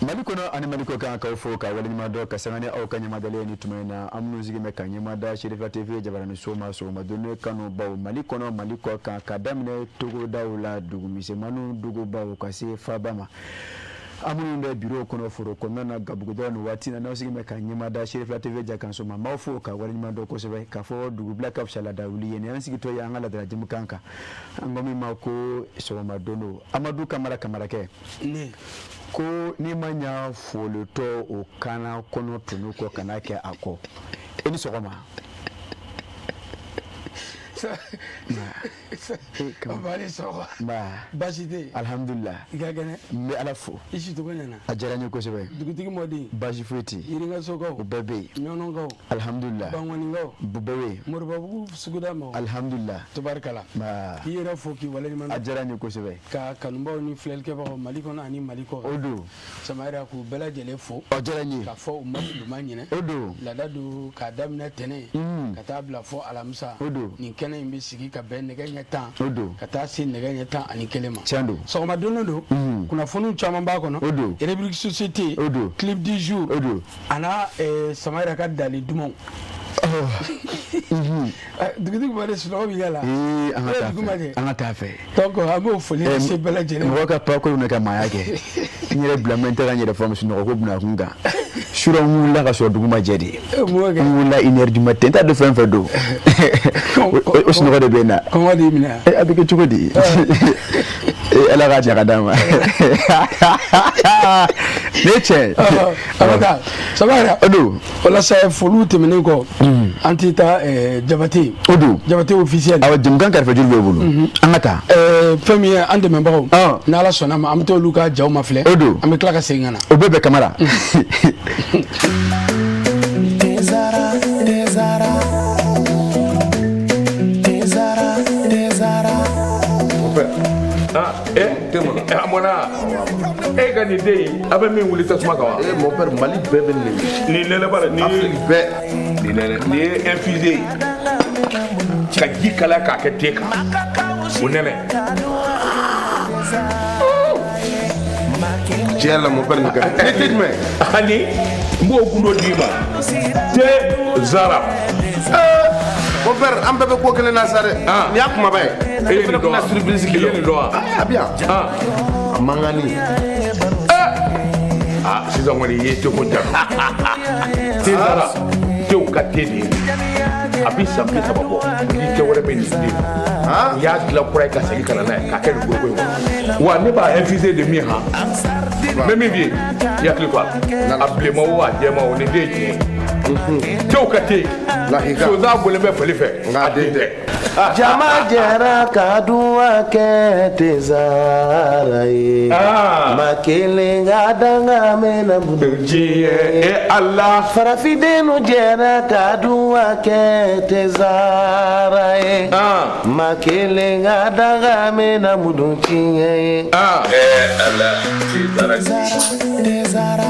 Mali kɔnɔ ani Mali kɔ kan, k'aw fo ka waleɲuman dɔn ka sanga ni aw ka ɲɛmadalen ni tuma in na. An minnu sigi bɛ ka ɲɛmada Serifiya TV jabaraninso ma sɔgɔma don kanubaw Mali kɔnɔ, Mali kɔ kan, ka daminɛ togodaw la, dugumisɛnninw, dugubaw, ka se faaba ma. An minnu bɛ biro kɔnɔ, foro kɔnɔna na, gabugudaw, ni waati na n'aw sigi bɛ ka ɲɛmada Serifiya TV jakanso ma, n b'aw fo ka waleɲuman dɔn kosɛbɛ, k'a fɔ dugubila ka fisa laada wuli ye. Nin y'an sigitɔ ye an ka laadala jɛmukan kan, an ko min ma ko sɔgɔma don. Amadu Kamara Kamarakɛ ne ko n'i ma ɲa folitɔ, o kana kɔnɔ tunu kɔ, kana kɛ a kɔ. I ni sɔgɔma. Bari sɔgɔma. Nba. Baasi tɛ yen? Alihamudulila. I ka kɛnɛ? N bɛ Ala fo. I si cogo ɲɛna? A diyara n ye kosɛbɛ. Dugutigi mɔden? Baasi foyi tɛ yen. Yirinkasokaw? O bɛɛ bɛ yen. Ɲɔnɔnkaw? Alihamudulila. Bankɔnikaw? O bɛɛ bɛ yen. Moribabugu suguda mɔgɔw? Alihamudulila. Tubarikala. Nba. K'i yɛrɛ fo k'i waleɲuman A diyara n ye kosɛbɛ. Ka kanubaw ni filɛlikɛbagaw Mali kɔnɔ ani Mali kɔ. O don. Samayira, k'u bɛɛ lajɛlen fo. O diyara n ye. K'a fɔ u ma u ma ɲinɛ. O don. Laada don, k'a daminɛ tɛnɛn ka taa bila fɔ alamisa. O don. Nin kɛnɛ in bɛ sigi ka bɛn nɛgɛ ɲɛ 10. O don. Ka taa se nɛgɛ ɲɛ 11 ma. Tiɲɛ don. Sɔgɔma don don. Kunnafoniw caman b'a kɔnɔ. O don. Rubrique société. O don. Clip du jour. O don. A n'a Samayira ka dali dumanw. Dugutigi ma de, sunɔgɔ b'i ka la. Ee, an ka taa dugu ma fɛ. jɛ. An ka taa fɛ. Donc an b'o foli lase bɛɛ lajɛlen ma. Mɔgɔ ka pa ko bɛna ka maaya kɛ, n yɛrɛ bila mɛ, n tɛ ka n yɛrɛ faamu. Sunɔgɔ ko bɛna kun kan surɔ, n wulila ka sɔrɔ dugu ma jɛ de. Mun kɛ? N wulila 1h du matin, n t'a dɔn fɛn fɛn don, o sunɔgɔ de bɛ n na. Kɔngɔ de y'i minɛ? Eh, a bɛ kɛ cogo di? Eh, Ala k'a ɲa ka d'a ma ne cɛ. An ka taa, Samayira. O don. Walasa foliw tɛmɛnen kɔ, an tɛ taa Jabate. O don. Jabate officiel. Awɔ, jɛmukan kɛrɛfɛ juru b'e bolo, an ka taa. Fɛn min ye an dɛmɛbagaw, n'Ala sɔnna ma, an bɛ taa olu ka jaw mafilɛ. O don. An bɛ tila ka segin ka na. O bɛɛ bɛ Kamara. Tezara, Tezara, Tezara, Tezara. Ah, eh, a mɔna e ka nin den in, a bɛ min wuli tasuma kan wa? Eh, mon père, Mali bɛɛ bɛ nin. Nin nɛnɛ bara nin. Afrique bɛɛ. Nin nɛnɛ, nin ye infusé ye ka ji kalaya k'a kɛ te kan, o nɛnɛ. Tiɲɛ yɛrɛ la, mon père, nin ka di. Ne tɛ jumɛn? Ani n b'o gundo d'i ma, te zara. Mon père, an bɛɛ bɛ ko kelen na sa dɛ. Ah. Nin y'a kumaba ye. E ye Ne nin fana dɔn wa? bɛna surprise I k'i ye la. nin dɔn wa? Ah, a bɛ yan. Ah. A mankanni. Ah, sisan kɔni i ye teko jaabi. Te zara, tew ka te de ye. A bɛ san 30 bɔ ni tɛ wɛrɛ bɛ nin den. Ah. N y'a dilan kura ye ka segin ka na n'a ye k'a kɛ nin foroko in kɔnɔ wa. Ne b'a infusé de min han, n bɛ min f'i ye, i hakili to a la, a bilenma o, a jɛma o, nin den ye tiɲɛ ye. Tew ka te. Lahika. Sonsan bɔlen bɛ fali fɛ. Nka a den tɛ. Jama jɛra ka duwa kɛ Tezara ye. Ah. Ma kelen ka danga mɛnna bolo. Diɲɛ e Ala. Farafindenw jɛra ka duwa kɛ Tezara ye. Ah. Ma kelen ka danga mɛnna mudu tiɲɛ ye. Ah, eh Ala, te zara. Tezara.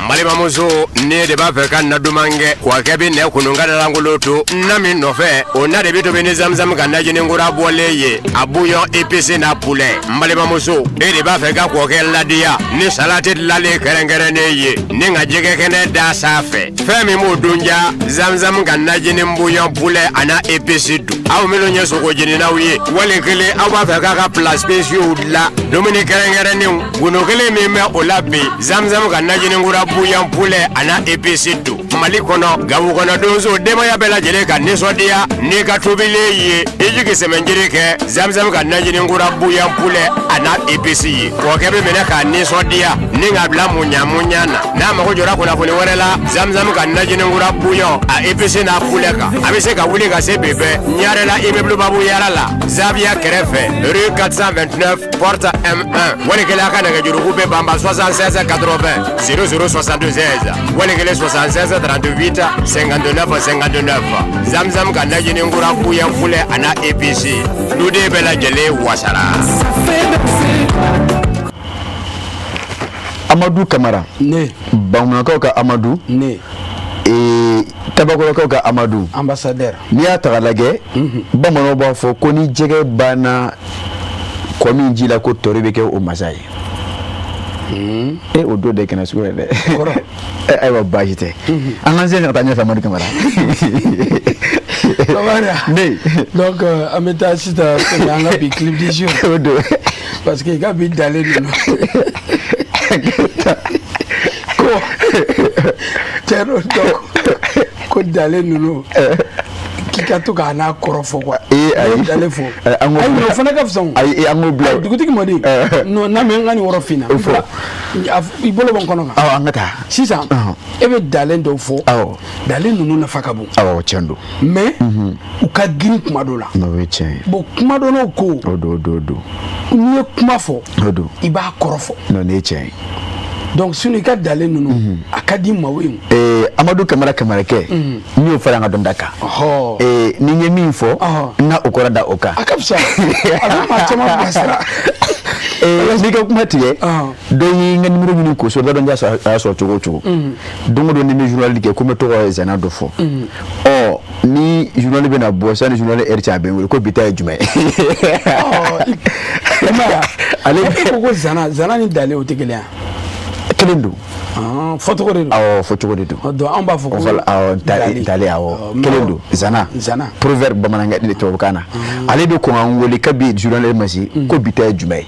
N balimamuso, ne de b'a fɛ ka na duman kɛ kɔkɛ bɛ nɛ kunun ka lankolon to na min nɔfɛ, o na de bɛ tobi ni zamzam ka najini kura bɔlen ye, a bouillon épice n'a poulet. N balimamuso, e de b'a fɛ ka kɔkɛ ladiya ni salati dilanlen kɛrɛnkɛrɛnnen ye ni ka jɛgɛ kɛnɛ da sanfɛ, fɛn min b'o dun ja, zamzam ka najini bouillon poulet a n'a épice dun. Aw minnu ye sogo jeninaw ye, wali kelen aw b'a fɛ k'a ka plats spéciaux dilan, dumuni kɛrɛnkɛrɛnnenw, gundo kelen min bɛ o la bi, zamzam ka najini kura bouillon poulet a n'a épice dun. Mali kɔnɔ, gabu kɔnɔ, donso, denbaya bɛɛ lajɛlen ka nisɔndiya n'i ka tobilen ye. I jigi sɛmɛnjiri kɛ zamzam ka najini kura bouillon poulet a n'a épice ye, kɔkɛ bɛ minɛ k'a nisɔndiya ni k'a bila muɲa muɲa na. N'a mago jɔra kunnafoni wɛrɛ la zamzam ka najini kura bouillon a épice n'a poulet kan, a bɛ se ka wuli ka se bi bɛɛ Ɲarela, immeuble Babu Yara la, Zaviya kɛrɛfɛ, rue 429 porte M1. Wali kelen a ka nɛgɛjuruku bɛ banba 76 80 00 76, wali kelen 76. 48 59 59. Zamzam ka najini kura bouillon poulet a n'a épice, duden bɛɛ lajɛlen wasara. Amadu Kamara. Ne. Bamanankaw ka Amadu. Ne. Ee, Tabakɔrɔkaw ka Amadu. Ambassadeur. N'i y'a ta k'a lajɛ, bamananw b'a fɔ ko ni jɛgɛ banna kɔ min ji la, ko tɔri bɛ kɛ o masa ye. E o don de kɛnɛ sugu ye dɛ. Ayiwa, baasi tɛ, an k'an sen ka taa ɲɛfɛ. Amadu Kamara. Ne. Donc an bɛ taa sisan an ka bi clip du jour. O don. Parce que i ka bi dalen ninnu ko cɛ dɔ ko dalen ninnu k'i ka to k'a n'a kɔrɔ fɔ quoi. Ee ayi. Dalen fɔ. An k'o Ayi, o fana ka fisa o. Ayi, an k'o bila. Dugutigi mɔden. Non, n'a mɛ n ka nin yɔrɔ f'i ɲɛna. O fɔ. I bolo bɔ n kɔnɔ kan. Awɔ, an ka taa. Sisan e bɛ dalen dɔw fɔ. Awɔ. Dalen ninnu nafa ka bon. Awɔ, tiɲɛ don. Mais u ka girin kuma dɔw la. O ye tiɲɛ ye. Bon, kuma dɔnnaw ko. O don, o don, o don. N'i ye kuma fɔ. O don. I b'a kɔrɔ fɔ. Non, nin ye tiɲɛ ye. Donc sinon i ka dalen ninnu a ka di maaw ye. Ee, Amadu Kamara, Kamarakɛ, n y'o fara an ka dɔnta kan. Ee, ni n ye min fɔ, n ka o kɔrɔ da o kan. A ka fisa, a bɛ maa caman bilasira. Ee, n'i ka kuma tigɛ, dɔ ye n ka numéro ɲini k'o sɔrɔ, dɔ y'a sɔrɔ, a y'a sɔrɔ cogo o cogo. Don o don ni n bɛ journal kɛ, ko n bɛ tɔgɔ zana dɔ fɔ. Ɔ, ni journal bɛna bɔ, sani journal heure cɛ, a bɛ n wele ko bi ta ye jumɛn ye. Ale e ko ko zana, zana ni dalen o tɛ kelen ye. Kelen don. Fɔcogo de don. Awɔ, fɔcogo de don. Donc anw b'a fɔ ko. Awɔ, dalen, awɔ, kelen don, zana. Zana. Proverbe bamanankan de, tubabukan na. Ale bɛ kɔn ka n wele kabi journal ma se ko bi ta ye jumɛn ye.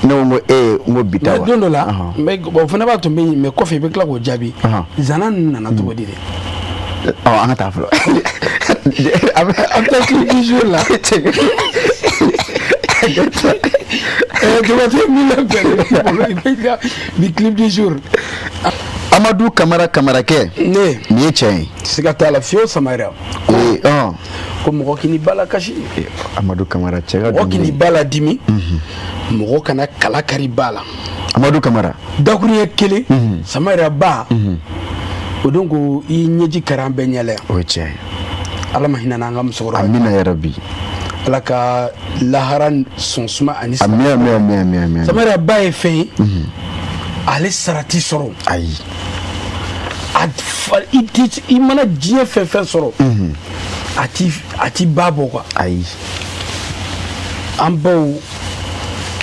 Ne ko n ko ee, n ko bi ta wa. Don dɔ la, n bɛ o fana b'a to n bɛ mais kɔfɛ i bɛ tila k'o jaabi. Zana ninnu nana cogo di dɛ? Ɔ, an ka taa fɔlɔ. An bɛ taa clip du jour la. Jabate min labɛnnen bolo, i bɛ ka bi clip du jour. Amadu Kamara, Kamarakɛ. Ne. Nin ye tiɲɛ ye. Siga t'a la fiyewu, Samayira. Ee, ɔn. Ko mɔgɔ k'i ni ba la kasi. Amadu Kamara, cɛ ka Mɔgɔ k'i ni ba la dimi. Mɔgɔ kana kala kari ba la. Amadu Kamara. Dakuruɲɛ kelen. Samayira ba. O don ko i ɲɛji kari an bɛɛ ɲɛ la yan. O ye tiɲɛ ye. Ala ma hinɛ n'an ka musokɔrɔba. Amina yarabi. Ala ka lahara sɔn suma ani sara. Amina, amina, amina, amina. Samayira ba ye fɛn ye. Ale sara ti sɔrɔ. Ayi. A fa i ti i mana diɲɛ fɛn fɛn sɔrɔ. A ti ba bɔ quoi. Ayi. An baw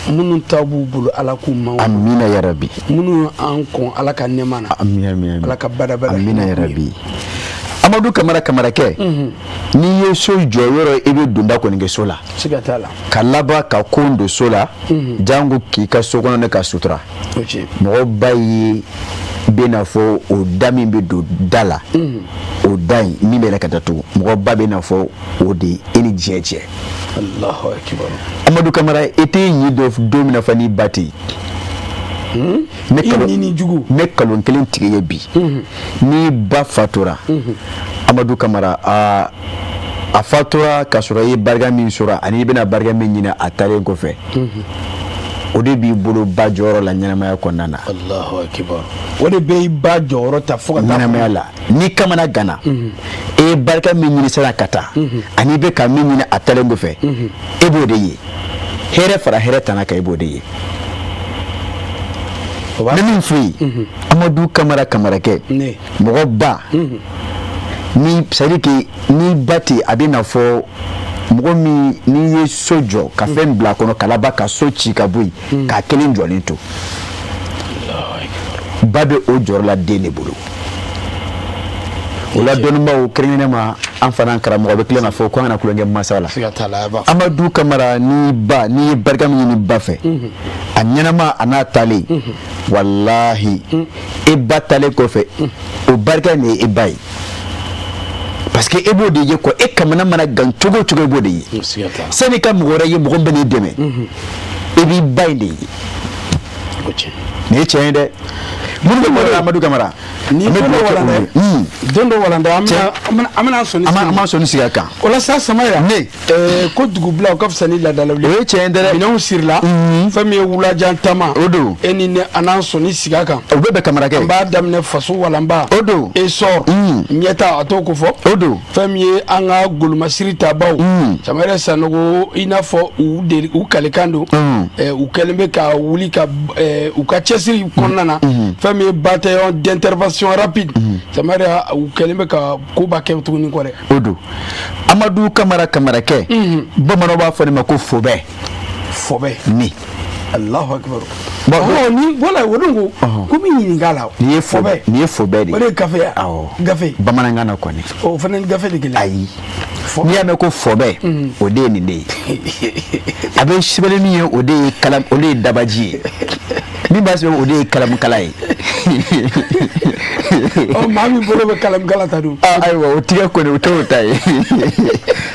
minnu ta b'u bolo, Ala k'u man. Amina yarabi. Minnu an kɔn, Ala ka nɛɛma na. Amina, amina. Ala ka badabada. Amina yarabi. Amadu Kamara, Kamarakɛ, n'i ye so jɔ yɔrɔ, i bɛ donda kɔni kɛ so la. Siga t'a la. Ka laban ka kon don so la, jango k'i ka so kɔnɔ ne ka sutura. Mɔgɔ ba ye bɛ n'a fɔ o da min bɛ don da la, o da in min bɛ yɛlɛ ka datugu, mɔgɔ ba bɛ n'a fɔ o de e ni diɲɛ cɛ. Alahu akibaru. Amadu Kamara, e t'e ɲi dɔn don min na fa n'i ba tɛ yen. I ni jugu. Ne kalon kelen tigɛ ye bi. N'i ba fatura, Amadu Kamara, a fatura k'a sɔrɔ i ye barika min sɔrɔ ani i bɛna barika min ɲini a taalen kɔfɛ, o de b'i bolo ba jɔyɔrɔ la ɲɛnamaya kɔnɔna na. Alahu akibaru. O de bɛ i ba jɔyɔrɔ ta fo ka taa. Ɲɛnamaya la, n'i kamana gana, e ye barika min ɲini sani ka taa ani i bɛ ka min ɲini a taalen kɔfɛ, e b'o de ye. Hɛrɛ fara hɛrɛ tana kan, e b'o de ye. N bɛ min f'i ye, Amadu Kamara, Kamarakɛ, mɔgɔ ba ni, c'est à dire que ni ba tɛ, a bɛ n'a fɔ mɔgɔ min n'i ye so jɔ ka fɛn bila a kɔnɔ, ka laban ka so ci ka bɔ yen k'a kelen jɔlen to, ba bɛ o jɔyɔrɔ la den de bolo. O la, dɔnnibaaw kɛrɛnkɛrɛnnen ma, an fana karamɔgɔ bɛ tila k'a fɔ ko an kana tulonkɛ masa la. Amadu Kamara, ni ba, n'i ye barika min ɲini ba fɛ, a ɲɛnama a n'a taalen, walahi, e ba taalen kɔfɛ, o barika in de ye e ba ye, parce que e b'o de ye quoi. E kamana mana gan cogo o cogo, e b'o de ye. Sani ka mɔgɔ wɛrɛ ye, mɔgɔ min bɛ n'i dɛmɛ, e b'i ba in de ye. Nin ye tiɲɛ ye dɛ. Minnu bɛ bɔ Amadu Kamara. Ni An bɛ don dɔ dugawu kɛ walanda olu ye. ye. Don dɔ walanda an bɛna sɔnni An b'an sɔnni sigi a kan. O la sa, Samayira. Ne. Ko dugubila, o ka fisa ni laadalawuli. O ye tiɲɛ ye dɛ. Minɛnw sirila. Fɛn min ye wulajan taama. O don. E ni ne, an n'an sɔnni sigi a kan. O bɛ bɛn, Kamara kɛ. An b'a daminɛ faso walanba. O don. Essor. Ɲɛta, a t'o ko fɔ. O don. Fɛn min ye an ka golomasiri tabaw. Samayira Sanogo, i n'a fɔ u de u kalikan don. U kɛlen bɛ ka wuli ka u ka cɛsiri kɔnɔna na. Fɛn min ye bataillon d'intervention rapide. Samayira, u kɛlen bɛ ka koba kɛ tuguni kɔ dɛ. O don, Amadu Kamara, Kamarakɛ, bamananw b'a fɔ nin ma ko fobɛ. Fɔbɛ. Ni. Alahu akibaru. Bon, ɔhɔn, ni wala o don ko bɛ ɲininka la. Nin ye fobɛ, nin ye fobɛ de O de ye gafe ya? Awɔ. Gafe. Bamanankan na kɔni. O fana ni gafe de kelen? Ayi, n'i y'a mɛn ko fɔbɛ, o de ye nin de ye. A bɛ sɛbɛnni min ye, o de ye kalam, o de ye dabaji ye. Min b'a sɛbɛn, o de ye kalamukala ye. Ɔ, maa min bolo bɛ kalamukala ta dun? Ah, ayiwa, o tigɛ kɔni, o t'o ta ye.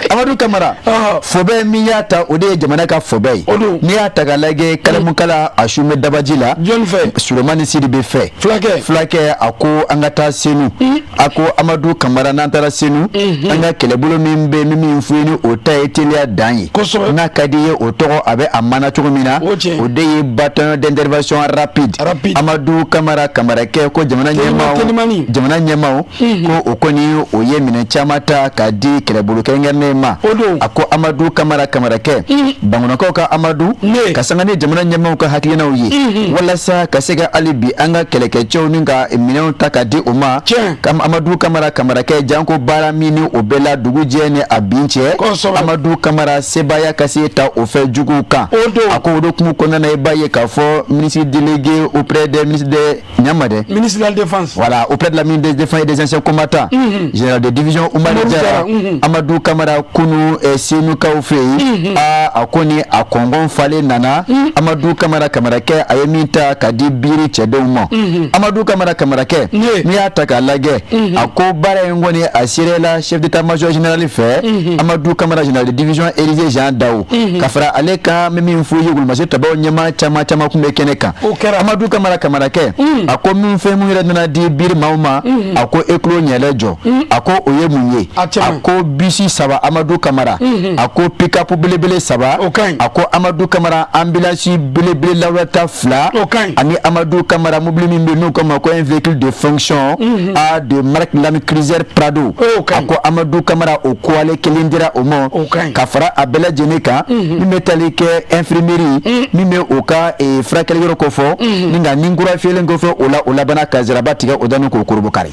Amadu Kamara, fɔbɛ min y'a ta, o de ye jamana ka fɔbɛ ye. O don. N'i y'a ta k'a lajɛ, kalamukala a su bɛ dabaji la. Jɔnni fɛ? Solomani Sidibe fɛ. Fulakɛ. Fulakɛ, a ko an ka taa Senu. A ko Amadu Kamara, n'an taara Senu, an ka kɛlɛbolo min bɛ min f'u ye, ni o ta ye teliya dan ye. N'a ka di ye, o tɔgɔ a bɛ a mana cogo min na, O tiɲɛ. o de ye bataillon d'intervention rapide. Rapide. Amadu Kamara, Kamarakɛ, ko jamana Telima- ɲɛmaaw telimani. jamana ɲɛmaaw ko o kɔni, o ye minɛn caman ta k'a di kɛlɛbolo kɛrɛnkɛrɛnnen ma. O don. A ko Amadu Kamara, Kamarakɛ, Bankɔnɔkaw ka Amadu, Ne. ka sanga ni jamana ɲɛmaaw ka hakilinaw ye walasa ka se ka hali bi an ka kɛlɛkɛcɛw ni ka minɛnw ta ka di o ma. Tiɲɛ. Amadu Kamara, Kamarakɛ, janko baara min ni o bɛɛ la dugu jɛ ni a bin cɛ. Amadu Kamara, sebaaya ka se ta o fɛ juguw kan. O don. A ko o de kun kɔnɔna na, i b'a ye k'a fɔ ministre délégué auprès des ministres de ɲama dɛ. Ministre de la défense. Voilà, auprès de la ministre des Défense et des anciens combattants, général de division Umaru Umaru Jara, Jara, Amadou Kamara, kunu Senukaw fɛ yen, aa, a ko ni a kɔngɔn falen nana. Amadou Kamara, Kamarakɛ, a ye min ta ka di biri cɛdenw ma. Amadou Kamara, Kamarakɛ, Ne. n'i y'a ta k'a lajɛ, a ko baara in kɔni, a seerela chef d'état-major général fɛ, Amadou Kamara, général de division Élisée Jean Dao, ka fara ale kan. N bɛ min f'u ye, wulumasi tabaw ɲɛmaa caman caman tun bɛ kɛnɛ kan. O kɛra. Amadu Kamara, Kamarakɛ, a ko min fɛn mun yɛrɛ nana di biri maaw ma, a ko e tulo ɲɛlɛ jɔ, a ko o ye mun ye? A cɛ man A ɲi. ko bisi 3, Amadu Kamara, a ko pick-up belebele 3. O ka ɲi. A ko Amadu Kamara, ambulance belebele lawulata 2. O ka ɲi. Ani Amadu Kamara, mobili min bɛ yen n'u k'a ma ko un véhicule de fonction a de marque Land Cruiser Prado. O ka A ɲi. ko Amadu Kamara, o ko ale kelen dira o ma. O ka ɲi. Ka fara a bɛɛ lajɛlen kan, min bɛ tali kɛ infirmerie min bɛ o ka furakɛli yɔrɔ kofɔ, ni nka ni kura fiyɛlen kɔfɛ o la, o labanna ka ziraba tigɛ o da ni k'o korobo kari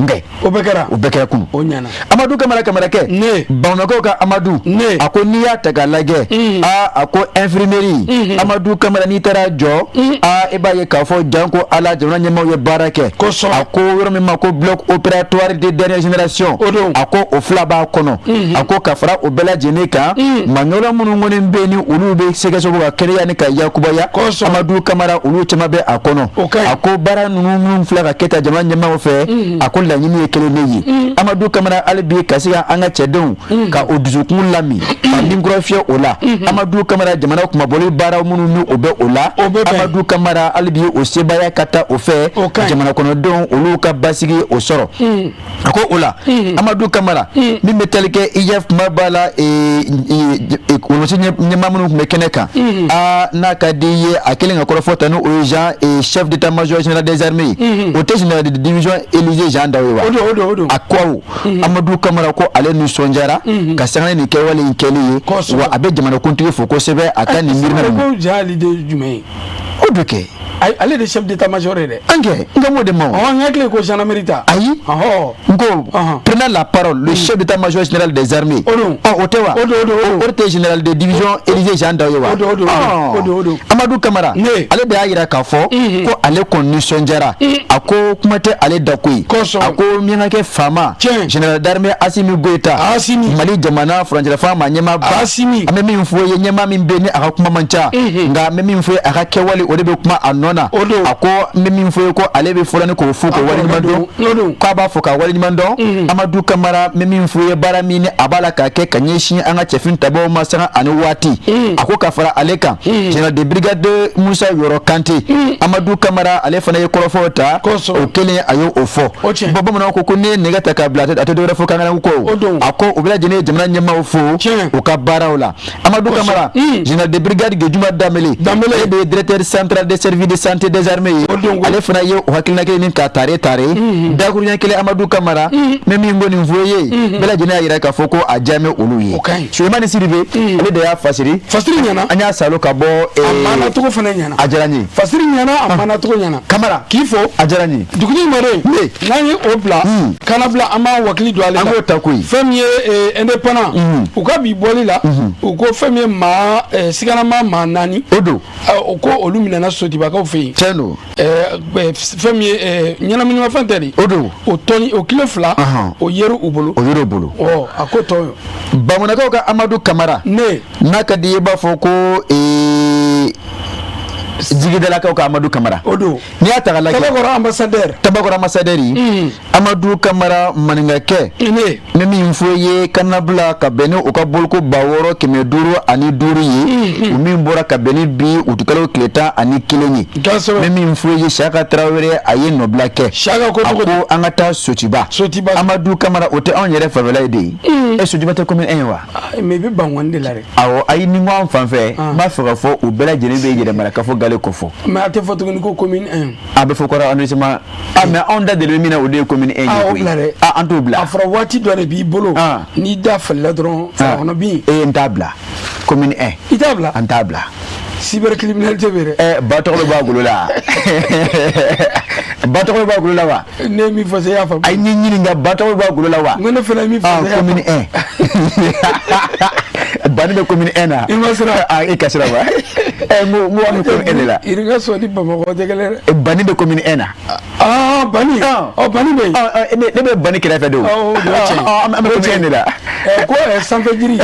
nkɛ. O bɛɛ kɛra. O bɛɛ kɛra kunu. O ɲɛna. Amadu Kamara, Kamarakɛ, Ne. Bamakɔkaw ka Amadu, Ne. a ko n'i y'a ta k'a lajɛ, aa, a ko infirmerie, Amadu Kamara, n'i taara jɔ, aa, i b'a ye k'a fɔ janko Ala, jamana ɲɛmaaw ye baara kɛ. A ko yɔrɔ min ma ko bloc opératoire de dernière génération, O don. a ko o fila b'a kɔnɔ. A ko ka fara o bɛɛ lajɛlen kan, maɲɔgɔn minnu kɔni bɛ yen ni olu bɛ sɛgɛsɛgɛ ka kɛnɛya ni ka yakubaya, Amadu Kamara, olu caman bɛ a kɔnɔ. O ka ɲi. A ko baara ninnu minnu filɛ ka kɛ tan jamana ɲɛmaaw fɛ, a ko laɲini ye kelen de ye, Amadu Kamara, hali bi ka se ka an ka cɛdenw ka o dusukun lami ka ninkura fiyɛ o la. Amadu Kamara, jamana kunmabɔli baara minnu ni o bɛ o la, O bɛ bɛn. Amadu Kamara, hali bi o sebaaya ka taa o fɛ, O ka ɲi. jamana kɔnɔdenw olu ka basigi o sɔrɔ. A ko o la, Amadu Kamara, min bɛ tali kɛ IGF kuma b'a la, wolomasi ɲɛmaa minnu tun bɛ kɛnɛ kan, aa, n'a ka di i ye, a kɛlen ka kɔrɔfɔ ta, ni o ye Jean chef d'état-major général des armées ye, o tɛ général de division Élisée Jean Dao ye wa? O don, o don, o don. A ko Amadu Kamara ko ale nisɔndiyara ka sanga ni nin kɛwale in kɛli ye. Wa a bɛ jamanakuntigi fo kosɛbɛ a ka nin miirina ninnu. Ko Jean de ye jumɛn ye? O don kɛ. Ayi, ale de chef d'état-major ye dɛ. An kɛ n ka m'o de ma o. Ɔ, n hakili ko gendarmerie ta. Ayi. Ɔhɔ. N ko prenant la parole, le chef d'état-major général des armées. O don. Ɔ, o tɛ wa? O don, o don, o don. O de tɛ général de division Élisée Jean Dao ye wa? O don, o don, o don, o don. Amadu Kamara, Ne. ale de y'a yira k'a fɔ ko ale kɔni nisɔndiyara. A ko kuma tɛ ale da koyi. A ko miyankakɛ faama, général d'armée Assimi Goïta, Assimi, Mali jamana furancɛlafanga maa ɲɛmaaba Assimi, an bɛ min fɔ ye, ɲɛmaa min bɛ yen ni a ka kuma man ca, nka an bɛ min fɔ ye, a ka kɛwale o de bɛ kuma a nɔ na. A ko n bɛ min fɔ ye, ko ale bɛ fɔlɔ ni k'o fo k'o waleɲuman dɔn, k'a b'a fɔ k'a waleɲuman dɔn. Amadu Kamara, n bɛ min fɔ ye, baara min ni a b'a la k'a kɛ ka ɲɛsin an ka cɛfini tabaw ma sanga ani waati. A ko ka fara ale kan, général de brigade Musa Yɔrɔ Kante, Amadu Kamara ale fana ye kɔrɔfɔw ta, o kelen a y'o fɔ. Bon, bamananw ko n'i ye nɛgɛ ta k'a bila, a tɛ dɔwɛrɛ fɔ kankaranko kɔ. A ko u bɛɛ lajɛlen ye jamana ɲɛmaaw fo u ka baaraw la. Amadou Kamara, général de brigade Gejuma Danbele, ale de ye directeur central des services de santé des armées ye, ale fana ye o hakilina kelen nin ka tare tare dakuruɲɛ kelen. Amadou Kamara, n bɛ min ko nin fɔ ye, bɛɛ lajɛlen y'a jira k'a fɔ ko a diya bɛ olu ye. Sulemani Sidibe, ale de y'a fasiri. Fasiri ɲɛna. An y'a salo ka bɔ. A maanacogo fana ɲɛna. A diyara n ye. Fasiri ɲɛna, a maanacogo ɲɛna. Kamara. K'i fo. A diyara n ye. Dugutigi Mare, n'an ye o bila, kana bila, an b'an wakili don ale la. An k'o ta koyi. Fɛn min ye indépendant, u ka bi bɔli la, u ko fɛn min ye maa siganama maa 4. O don. O ko olu minɛna Sotibakaw fɛ yen. Tiɲɛ don. Fɛn min ye ɲɛnaminimafɛn tɛ de. O don. O tɔni o kilo 2. O yer'u u bolo. O yer'u bolo. Ɔ, a ko tɔ ye. Bamanankaw ka Amadu Kamara. Ne. N'a ka di i b'a fɔ ko jigidalakaw ka Amadu Kamara. O don. N'i y'a ta k'a lajɛ. Tabakɔrɔ ambassadeur. Tabakɔrɔ ambassadeur. Amadu Kamara maninkakɛ. Ne. N bɛ min fɔ i ye, kannabila ka bɛn ni u ka boloko 6505 ye, o min bɔra ka bɛn ni bi utikalo tile 11 ye. N bɛ min fɔ i ye, Siyaka Tarawele, a ye nɔbila kɛ. Siyaka ko a ko an ka taa Sotiba. Sotiba. Amadu Kamara, o tɛ anw yɛrɛ fanfɛla ye de ye. E, Sotiba tɛ commune 1 ye wa? Mais i bɛ Bankɔni de la dɛ. Awɔ, ayi, ni n ko an fan fɛ, n b'a fɛ k'a fɔ u bɛɛ lajɛlen bɛ yɛrɛmarakafo gale kɔ fɔ. Mais a tɛ fɔ tuguni ko commune 1. A bɛ fɔ kɔrɔ arrondissement. Ah, mais anw da deli bɛ min na, o de ye commune 1 ye koyi. O bila dɛ. Ah, an t'o bila. A fɔra waati dɔ de b'i bolo. N'i da falila dɔrɔn, fara kɔnɔ bin. Ee, n t'a bila. Commune 1. I t'a bila? An t'a bila. Cybercriminalité bɛ dɛ. Ɛ, ba tɔgɔ bɛ bɔ a golo la. Ba tɔgɔ bɛ bɔ a golo la wa? Ne ye min fɔ sisan, i y'a faamu. Ayi, n y'i ɲininka, ba tɔgɔ bɛ bɔ a golo la wa? N ko ne fana ye min fɔ sisan, i y'a faamu. Commune 1. Bani bɛ commune 1 na. I ma siran. Ah, e kasira wa? Ɛ, n ko an bɛ commune 1 de la. Irika sɔn ni Bamakɔ tɛ kelen dɛ. Bani bɛ commune 1 na. Ah, Bani. Ɔ, Bani bɛ yen. Ne bɛ Bani kɛrɛfɛ de o. Awɔ, o ye tiɲɛ ye. An bɛ commune 1 de la. Ko sanfɛ jiri.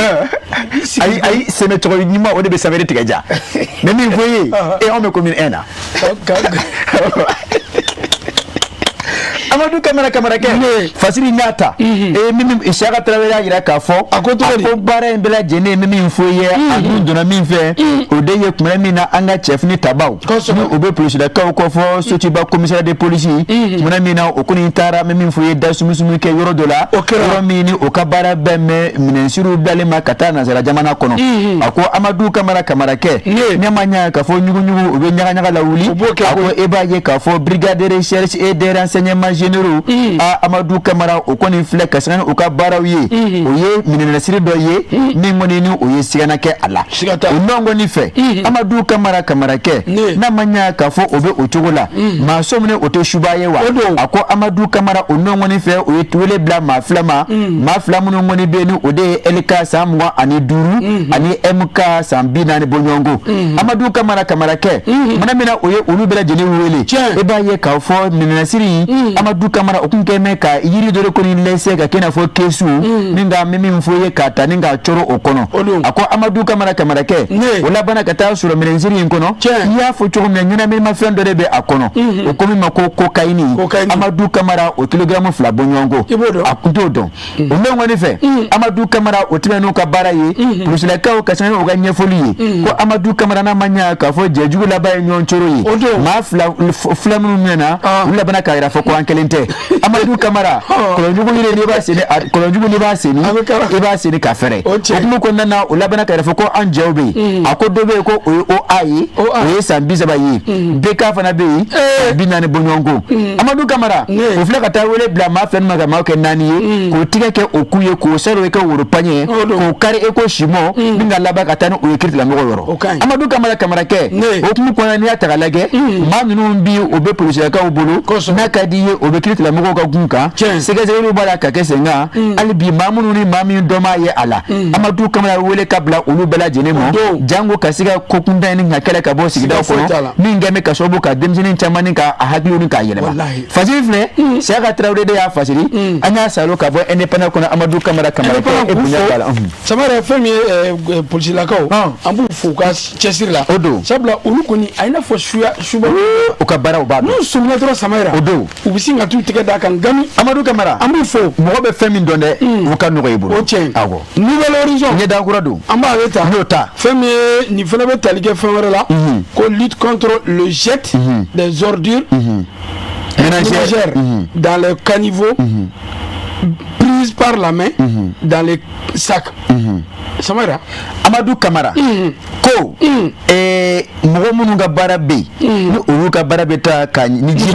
Ayi ayi, sɛmɛ tɔgɔ ɲuman, o de bɛ sanfɛ tigɛ ja. N bɛ min fɔ i ye, e, anw bɛ commune 1 na. Amadu Kamara Kamarakɛ, fasiri n y'a ta, min Siyaka Tarawele y'a jira k'a fɔ, a ko cogo di, a ko baara in bɛɛ lajɛlen, n bɛ min fɔ i ye, a dun donna min fɛ, o de ye tuma min na an ka cɛfini tabaw ni o bɛ polisilakaw kɔfɔ Sotiba commissariat de police, tuma min na o kɔni taara, n bɛ min fɔ i ye, da sumusumu kɛ yɔrɔ dɔ la, yɔrɔ min ni o ka baara bɛn bɛ minɛnsiriw bilalen ma ka taa nansara jamana kɔnɔ. A ko Amadu Kamara Kamarakɛ, ne ma ɲa k'a fɔ ɲuguɲugu, u bɛ ɲagaɲaga lawuli. A ko e b'a ye k'a fɔ brigade de recherche et des renseignements généraux, a Amadu Kamara, o kɔni filɛ ka sanga ni u ka baaraw ye, o ye minɛnasiri dɔ ye min kɔni ni o ye sigana kɛ a la. O nɔ kɔni fɛ, Amadu Kamara Kamarakɛ, n'a ma ɲa k'a fɔ o bɛ o cogo la, maa sɔminen o tɛ suba ye wa? A ko Amadu Kamara, o nɔ kɔni fɛ, o ye wele bila maa 2 ma, maa 2 minnu kɔni bɛ yen ni o de ye LK san 25 ani MK san 40 bɔɲɔgɔnko. Amadu Kamara Kamarakɛ, mana min na o ye olu bɛɛ lajɛlen wele, e b'a ye k'a fɔ minɛnasiri, Amadu Kamara, o kun kɛ mɛ ka yiri dɔ de kɔni lɛsɛ ka kɛ i n'a fɔ kɛsu ni ka min fɔ ye k'a ta ni k'a coro o kɔnɔ. A ko Amadu Kamara Kamarakɛ, o labanna ka taa sɔrɔ minɛnsiri in kɔnɔ, i y'a fɔ cogo min na, ɲɛnaminimafɛn dɔ de bɛ a kɔnɔ, o ko min ma ko kokayini. Amadu Kamara, o kilogaramu 2 bɔɲɔgɔnko, a kun t'o dɔn. O mɛn kɔni fɛ, Amadu Kamara, o tɛmɛn n'u ka baara ye, polisilakaw ka sanga n'u ka ɲɛfɔli ye, ko Amadu Kamara, n'a ma ɲa k'a fɔ jɛjugu laban ye ɲɔgɔn coro ye, maa 2 minnu minɛna, olu labanna k'a yira fɔ ko an kelen tɛ. Amadu Kamara, kɔlɔnjugu yiri, n'i b'a senni, kɔlɔnjugu n'i b'a senni, i b'a senni ka fɛrɛ. O hukumu kɔnɔna na, o labanna k'a yira fɔ ko an jɛw bɛ yen. A ko dɔ bɛ yen ko o ye OA ye, o ye san 30 ye, BK fana bɛ yen, san 40 bɔɲɔgɔnko. Amadu Kamara, o filɛ ka taa wele bila maa 2 ma ka maaw kɛ 4 ye, k'o tigɛ kɛ o ku ye, k'o saro kɛ woro paɲɛ, k'o kari e ko simɔ, min ka laban ka taa ni o ye kiiritigɛlamɔgɔw yɔrɔ. Amadu Kamara Kamarakɛ, o hukumu kɔnɔna, n'i y'a ta k'a lajɛ, maa ninnu bi o bɛ polisilakaw bolo, n'a ka di i ye o o bɛ kiiritigɛlamɔgɔw ka gun kan. Sɛgɛsɛgɛliw b'a la ka kɛ sen kan hali bi. Maa minnu ni maa min dɔ m'a ye a la, Amadu Kamara wele ka bila olu bɛɛ lajɛlen ma, jango ka se ka ko kuntan in ka kɛlɛ ka bɔ sigidaw kɔnɔ, min kɛ bɛ ka sababu ka denmisɛnnin caman ni ka a hakiliw ni k'a yɛlɛma. Fasiri filɛ, Siyaka Tarawele de y'a fasiri. An y'a salo ka bɔ Indépendant kɔnɔ. Amadu Kamara, Kamara e bonya b'a la. Samara, fɛn min ye polisilakaw, an b'u fo u ka cɛsiri la. O don. Sabula olu kɔni, a i n'a fɔ suya suba. U ka baaraw b'a dɔn. N'u sɔmina dɔrɔn, Samara, o don, u bɛ sin ka t'u tɛgɛ d'a kan gami. Amadu Kamara, an b'u fo. Mɔgɔ bɛ fɛn min dɔn dɛ, o ka nɔgɔ i bolo. O tiɲɛ. Awɔ. Nouvel Horizon. Ɲɛda kura don. An b'ale ta. N y'o ta. Fɛn min ye nin fana bɛ tali kɛ fɛn wɛrɛ la, ko lutte contre le jet des ordures ménagères dans les caniveaux prises par la main dans les sacs. Samara. Amadu Kamara ko mɔgɔ minnu ka baara bɛ yen, ni olu ka baara bɛ taa ka ni ji,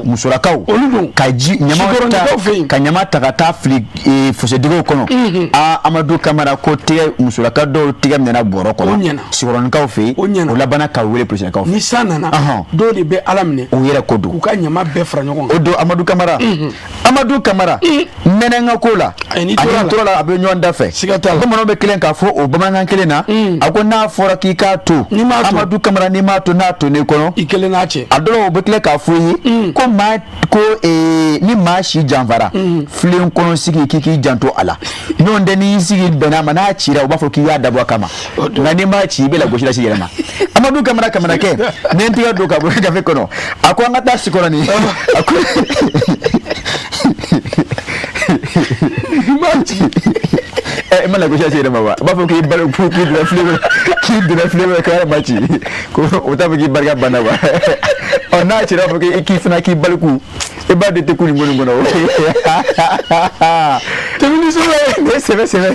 musolakaw, olu don, ka ji ɲama ta, ka ɲama ta ka taa fili fossé kɔnɔ. Aa, Amadu Kamara ko tigɛ musolaka dɔw tigɛ minɛna bɔrɔ kɔnɔ Sikɔrɔnikaw fɛ yen, o labanna ka wele polisilakaw fɛ. Ni san nana, dɔw de bɛ Ala minɛ. O yɛrɛ ko don. K'u ka ɲama bɛɛ fara ɲɔgɔn kan. O don. Amadu Kamara, Amadu Kamara, nɛnɛ ka ko la ani tora la, a bɛ ɲɔgɔn da fɛ. Siga t'a la. Bamananw bɛ kelen k'a fɔ o bamanankan kelen na. A ko n'a fɔra k'i k'a to, Amadu Kamara, n'i m'a to, n'a to ne kɔnɔ, i kelen n'a cɛ. A dɔw o bɛ tila k'a fɔ i ye ko maa ko ni maa si janfara filen kɔnɔ sigi, k'i k'i janto a la. N'o tɛ, n'i sigi bɛnna a ma, n'a cira, u b'a fɔ k'i y'a dabɔ a kama. Nka n'i m'a ci, i bɛ lagosi lase i yɛrɛ ma. Amadu Kamara, Kamarakɛ, ni n tɛgɛ don ka bɔ gafe kɔnɔ, a ko an ka taa Sikɔrɔni. A ko i ma lagosi lase i yɛrɛ ma wa? U b'a fɔ k'i balo k'i donna filen kɔnɔ, k'i donna filen kɔnɔ k'a ma ci, ko o t'a fɔ k'i barika banna wa? Ɔ, n'a cira, b'a fɔ k'i fana k'i baliku, i b'a dɔn i tɛ kun nin ko nin kɔnɔ. Tɛmɛ ni sɛbɛn ye. Ne sɛbɛn sɛbɛn.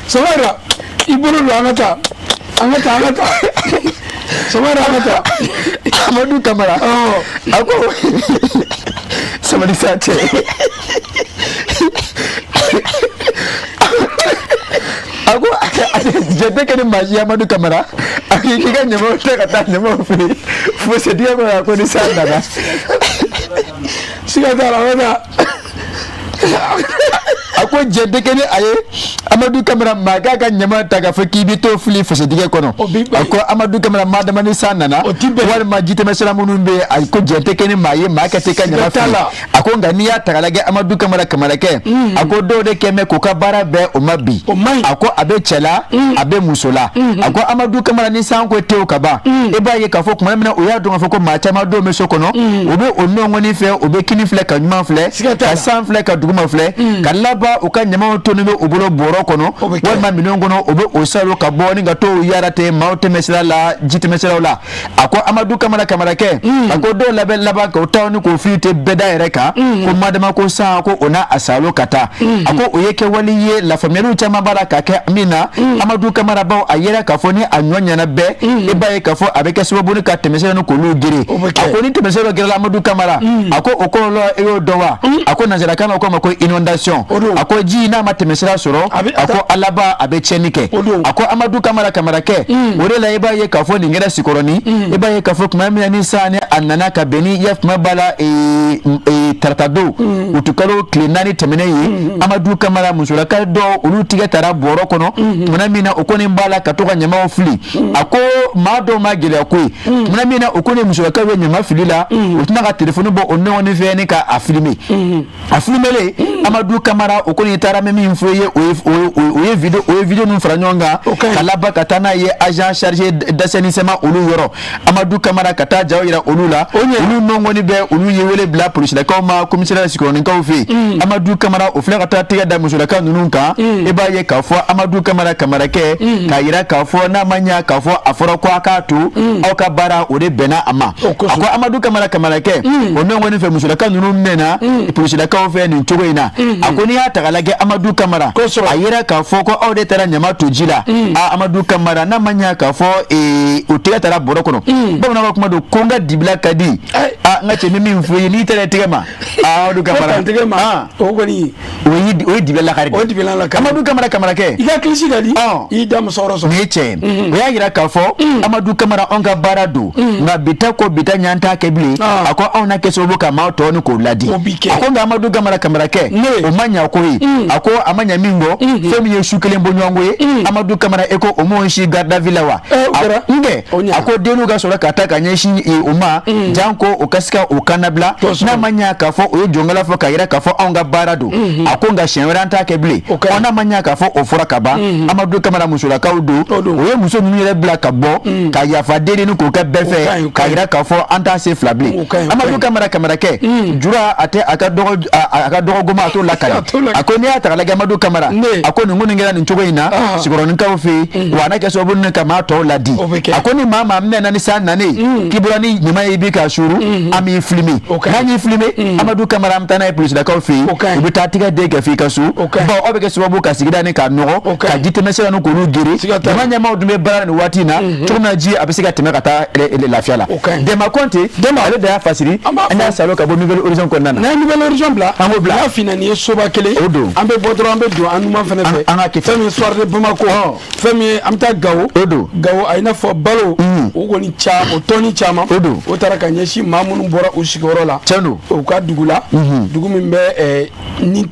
Samara, i bolo don, an ka taa, an ka taa, an ka taa, Samara, an ka taa. Amadu Kamara a ko sabali sa cɛ. A ko jɛ tɛ kɛ ni maa si ye. Amadu Kamara a ko k'i ka ɲamaw ta ka taa ɲamaw fili fossé dingɛ kɔnɔ, a ko ni san nana. Siga t'a la, an ka taa. A ko jɛ tɛ kɛ ni a ye. Amadu Kamara, maa k'a ka ɲama ta k'a fɔ k'i bɛ t'o fili fossé dingɛ kɔnɔ, a ko Amadu Kamara, maa dama ni san nana walima jitɛmɛsira minnu bɛ yen, a ko jɛ tɛ kɛ ni maa ye, maa ka t'i ka ɲama fili. A ko nka n'i y'a ta k'a lajɛ, Amadu Kamara, Kamarakɛ, a ko dɔw de kɛ mɛ k'u ka baara bɛɛ o ma bi. A ko a bɛ cɛ la, a bɛ muso la. A ko Amadu Kamara, ni san ko tewu ka ban, i b'a ye k'a fɔ tuma min na u y'a dɔn k'a fɔ ko maa caman dɔw bɛ so kɔnɔ, u bɛ o nɔngɔnni fɛ, u bɛ kini filɛ ka ɲuman filɛ, ka san filɛ ka duguma filɛ, ka laban u ka ɲamaw toni bɛ u bolo bɔrɔ kɔnɔ walima minɛn kɔnɔ, u bɛ o salo ka bɔ ni ka t'o yaara ten maaw tɛmɛsira la, ji tɛmɛsiraw la. A ko Amadu Kamara, Kamarakɛ, a ko dɔw labɛn laban k'o taa ni k'o fili ten bɛda yɛrɛ kan, ko madama ko san ko o n'a a salo ka taa. A ko o ye kɛwale ye, lafaamuyaliw caman b'a la ka kɛ min na. Amadu Kamara, baw a yera k'a fɔ ni a ɲɔ ɲɛna bɛɛ, i b'a ye k'a fɔ a bɛ kɛ sababu ni ka tɛmɛsira ni k'olu gere. A ko ni tɛmɛsira dɔ gerela, Amadu Kamara, a ko o kɔlɔlɔ e y'o dɔn wa? A ko nansarakan na o ko ma ko inondation. A ko ji n'a ma tɛmɛsira sɔrɔ, a ko a laban a bɛ tiɲɛni kɛ. A ko Amadu Kamara, Kamarakɛ, o de la i b'a ye k'a fɔ nin kɛra Sikɔrɔni. I b'a ye k'a fɔ tuma min na ni san ni a nana ka bɛn ni ya tuma b'a la tarata don, utukalo tile 4 tɛmɛnen ye, Amadu Kamara, musolaka dɔw olu tigɛ tara bɔrɔ kɔnɔ tuma min na o kɔni b'a la ka to ka ɲamaw fili. A ko maa dɔw ma gɛlɛya ko ye, tuma min na o kɔni musolakaw bɛ ɲama fili la, u tɛna ka telefɔni bɔ o nɔgɔnin fɛ ni ka a filime. A filimelen, Amadu Kamara, o kɔni taara mɛ min fɔ i ye, o ye vidéo ninnu fara ɲɔgɔn kan ka laban ka taa n'a ye agent chargé d'assainissement olu yɔrɔ. Amadu Kamara ka taa jaw yira olu la, olu nɔngɔni bɛ olu ye wele bila polisilakaw ma commissariat Sikɔrɔnikaw fɛ yen. Amadu Kamara, o filɛ ka taa tɛgɛ da musolaka ninnu kan. I b'a ye k'a fɔ Amadu Kamara, Kamarakɛ, k'a yira k'a fɔ n'a ma ɲa k'a fɔ a fɔra ko a k'a to aw ka baara, o de bɛnna a ma. A ko Amadu Kamara, Kamarakɛ, o nɔngɔni fɛ musolaka ninnu mɛnna polisilakaw fɛ nin cogo in na. A ko n'i y'a ta k'a lajɛ, Amadu Kamara, a yira k'a fɔ ko aw de taara ɲama to ji la. A Amadu Kamara, n'a ma ɲa k'a fɔ o tɛgɛ taara bɔrɔ kɔnɔ, bamananw ka kuma don ko n ka dibila ka di. A Aa, n ka cɛ, n bɛ min fɔ i ye, n'i tɛgɛ tigɛ ma, aa, Amadu Kamara. Ko tigɛ ma, o kɔni. O ye dibila lakari de. O ye dibila lakari. Amadu Kamara Kamarakɛ. I ka kilisi ka di. Ɔn. I y'i da musokɔrɔ sɔrɔ. Nin ye tiɲɛ ye. O y'a jira k'a fɔ Amadu Kamara, anw ka baara don, nka bi ta ko bi ta ɲan t'a kɛ bilen. A ko anw na kɛ sababu ka maa tɔw ni k'o ladi. O bi kɛ. A ko nka Amadu Kamara Kamarakɛ, Ne. o ma ɲa ko ye. A ko a ma ɲa min kɔ, fɛn min ye su kelen bɔ ɲɔgɔn ko ye, Amadu Kamara, e ko o m'o si garde à vue la wa? Eh, o kɛra. Nkɛ O ɲana. a ko denninw ka sɔrɔ ka taa ka ɲɛsin o ma, janko o ka se ka o kannabila. Kosɛbɛ. N'a ma ɲa k'a fɔ o ye jɔnkala fɔ k'a yira k'a fɔ anw ka baara don. A ko nka siɲɛ wɛrɛ an t'a kɛ bilen. O ka ɲi. Ɔ, n'a ma ɲa k'a fɔ o fɔra ka ban, Amadu Kamara, musolakaw don. O don. O ye muso ninnu yɛrɛ bila ka bɔ ka yafa deli ni k'o kɛ bɛɛ O ka ɲi, fɛ o ka k'a ɲi. yira k'a fɔ an t'a se fila bilen. O ka ɲi, o ka Amadu ɲi. Kamara Kamarakɛ, jura a tɛ a ka dɔgɔ a ka dɔgɔgoma a t'o lakali. A t'o lakali. A ko n'i y'a ta k'a lajɛ, Amadu Kamara, Ne. a ko nin ko nin kɛra nin cogo in na Sikɔrɔnikaw fɛ yen, wa a n'a kɛ sababu ni ka maa tɔw ladi. O bɛ kɛ. A ko ni maa maa minɛna ni san nanen k'i bɔra ni ɲuman ye, i b'i ka suuru, an b'i filmer. O ka ɲi. N'an y'i filmer, Amadu Kamara, an bɛ taa n'a ye polisilakaw fɛ yen. O ka ɲi. U bɛ taa tigɛ den kɛ f'i ka so. O ka ɲi. Bawo aw bɛ kɛ sababu ka sigida ni k'a nɔgɔ, O ka ka ɲi. ji tɛmɛ sira ni k'olu gere. Siga t'a la. Jama ɲɛmaaw dun bɛ baara la nin waati in na cogo min na, ji a bɛ se ka tɛmɛ ka taa lafiya la. O ka ɲi. Dɛma Kɔnte, ale de y'a fasiri. An b'a an y'a fɔ. salo ka bɔ Nouvel Horizon kɔnɔna na. N'an ye Nouvel Horizon bila, An b'o bila. N'a finna ni ye soba kelen. O don. An bɛ bɔ dɔrɔn, an bɛ don an numan fɛnɛ fɛ. An ka kɛ ten. Fɛn min ye soir de Bamako. Fɛn min ye an bɛ taa Gawo. O don. Gawo, a i n'a fɔ balo. O kɔni o tɔni caman. O don. O taara ka ɲɛsin maa minnu bɔra u sigiyɔrɔ la. Tiɲɛ don. U ka dugu la. Dugu min bɛ ni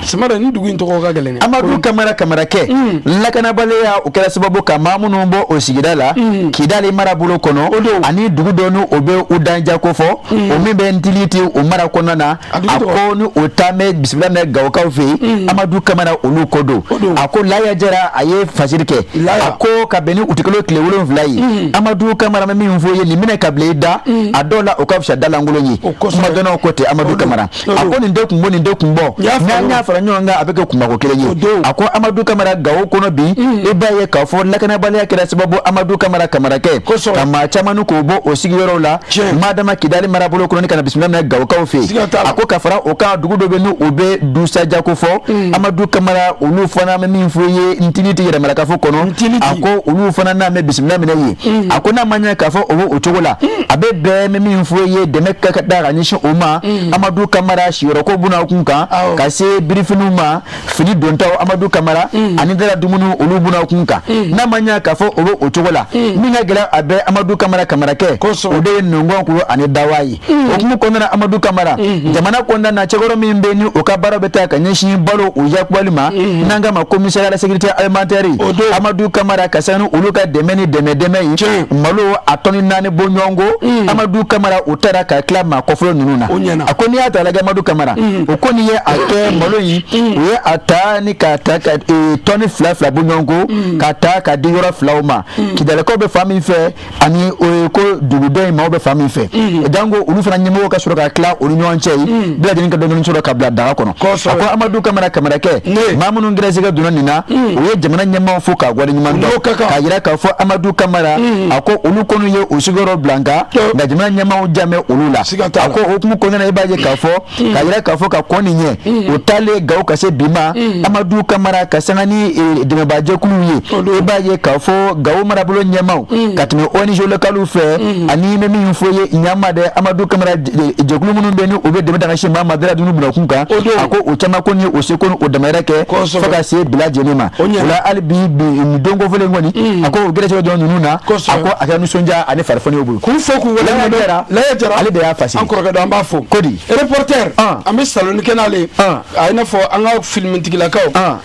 Samara, ni dugu in tɔgɔ ka gɛlɛn dɛ. Amadu Kamara Kamarakɛ, lakanabaliya o kɛra sababu ka maa minnu bɔ o sigida la Kidali marabolo kɔnɔ, ani dugu dɔ ni o bɛ u danja ko fɔ, o min bɛ Ntiliti o mara kɔnɔna na. A dugu A tɔgɔ? ko ni o taa bɛ bisimila minɛ Gawokaw fɛ yen, Amadu Kamara, olu ko don. O don. A ko Laya Jara, a ye fasiri kɛ. Laya. A ko ka bɛn ni utikalo tile 7 ye, Amadu Kamara, bɛ min fɔ ye nin minɛ ka bila i da, a dɔw la o ka fisa dalankolon ye. O kosɛbɛ. Kumadɔnnaw ko ten, Amadu O don. Kamara. O A don. ko nin de kun bɔ, nin de kun bɔ, N y'a n'an faamu. y'a fara ɲɔgɔn kan, a bɛ kɛ kunbako kelen O ye. don. A ko Amadu Kamara, Gawo kɔnɔ bi, i b'a ye k'a fɔ lakanabaliya kɛra sababu, Amadu Kamara Kamarakɛ, Kosɛbɛ. ka maa caman ni k'o bɔ o sigiyɔrɔw la Tiɲɛ. madama Kidali marabolo kɔnɔ ni ka na bisimila minɛ Gawokaw fɛ Siga yen. t'a la. A ko ka fara o kan, dugu dɔ bɛ ni o bɛ Dusaja ko fɔ, Amadu Kamara, olu fana bɛ min fɔ i ye Ntiliti yɛrɛmarakafo kɔnɔ. Ntiliti. A ko olu fana n'a bɛ bisimila minɛ yen. A ko n'a ma ɲɛ k'a fɔ o bɛ o cogo la, a bɛ bɛn bɛ min fɔ i ye, dɛmɛ ka da ka ɲɛsin o ma, Amadu Kamara, siyɔrɔko buna kun kan, Awɔ. ka se birifiniw ma, fini dontaw, Amadu Kamara, ani dala dumuni, olu buna kun kan. N'a ma ɲɛ k'a fɔ o bɛ o cogo la, min ka gɛlɛn a bɛ, Amadu Kamara Kamarakɛ, Kosɛbɛ. o de ye nɔngɔn ani dawa ye. O hukumu kɔnɔna na, Amadu Kamara, jamana kɔnɔna na, cɛkɔrɔ min bɛ ni o ka baara bɛ taa ka ɲɛsin balo o yakubali ma, n'an k'a ma commissariat à la sécurité alimentaire, O don. Amadu Kamara, ka sanga ni olu ka dɛmɛ ni dɛmɛ dɛmɛ ye, Tiɲɛ. malo a tɔni 4 bɔ ɲɔgɔn ko, Amadu Kamara, o taara ka tila maa kɔfɔlɔ ninnu na. O ɲɛna. A ko n'i y'a ta lajɛ, Amadu Kamara, o ko n'i ye a kɛ malo in, u ye a ta ni ka ta ka tɔni fila fila bɔ ɲɔgɔn ko ka ta ka di yɔrɔ filaw ma, Kidalakaw bɛ fan min fɛ ani o ye ko dugu dɔ in maaw bɛ fan min fɛ, janko olu fana ɲɛmɔgɔw ka sɔrɔ ka tila olu ɲɔgɔn cɛ ye, bɛɛ lajɛlen ka dɔɔni sɔrɔ ka bila daga kɔnɔ. Kosɛbɛ. A ko Amadu Kamara Kamarakɛ, Ne. maa minnu gɛrɛsɛgɛ donna nin na, u ye jamana ɲɛmaaw fo k'a waleɲuman N'o dɔn, ka kan. k'a yira k'a fɔ Amadu Kamara, a ko olu kɔni ye u sigiyɔrɔ bila nka jamana ɲɛmaaw jan bɛ olu la. Siga t'a A la. ko o hukumu kɔnɔna na, i b'a ye k'a fɔ k'a yira k'a fɔ ka kɔn nin ɲɛ, o taalen Gawo ka se bi ma, Amadu Kamara, ka sanga ni dɛmɛbaajɛkuluw ye, i b'a ye k'a fɔ Gawo marabolo ɲɛmaaw ka tɛmɛ ONG localiw fɛ, ani n bɛ min fɔ ye ɲama dɛ, Amadu Kamara, jɛkulu minnu bɛ ni u bɛ dɛmɛ ta ka sin maa ma dara dunun bila kun kan. O don. A ko o caman ko ni o seko ni o damayira kɛ Kosɛbɛ. fo ka se bila lajɛlen ma. O ɲɛna. O la hali bi bi nin don kofɔlen kɔni, a ko o gɛrɛsɛgɛ dɔrɔn ninnu na, Kosɛbɛ. a ko a kɛra nisɔndiya ani farifoni y'u bolo. K'u fo k'u Laya waleɲuman dɔn. Jara, Laya Jara, ale de y'a fasiri. An kɔrɔkɛ don, an b'a fo. Ko di? Reporter, An. an bɛ saloni kɛ n'ale ye. An. A i n'a fɔ an ka filimitigilakaw, An.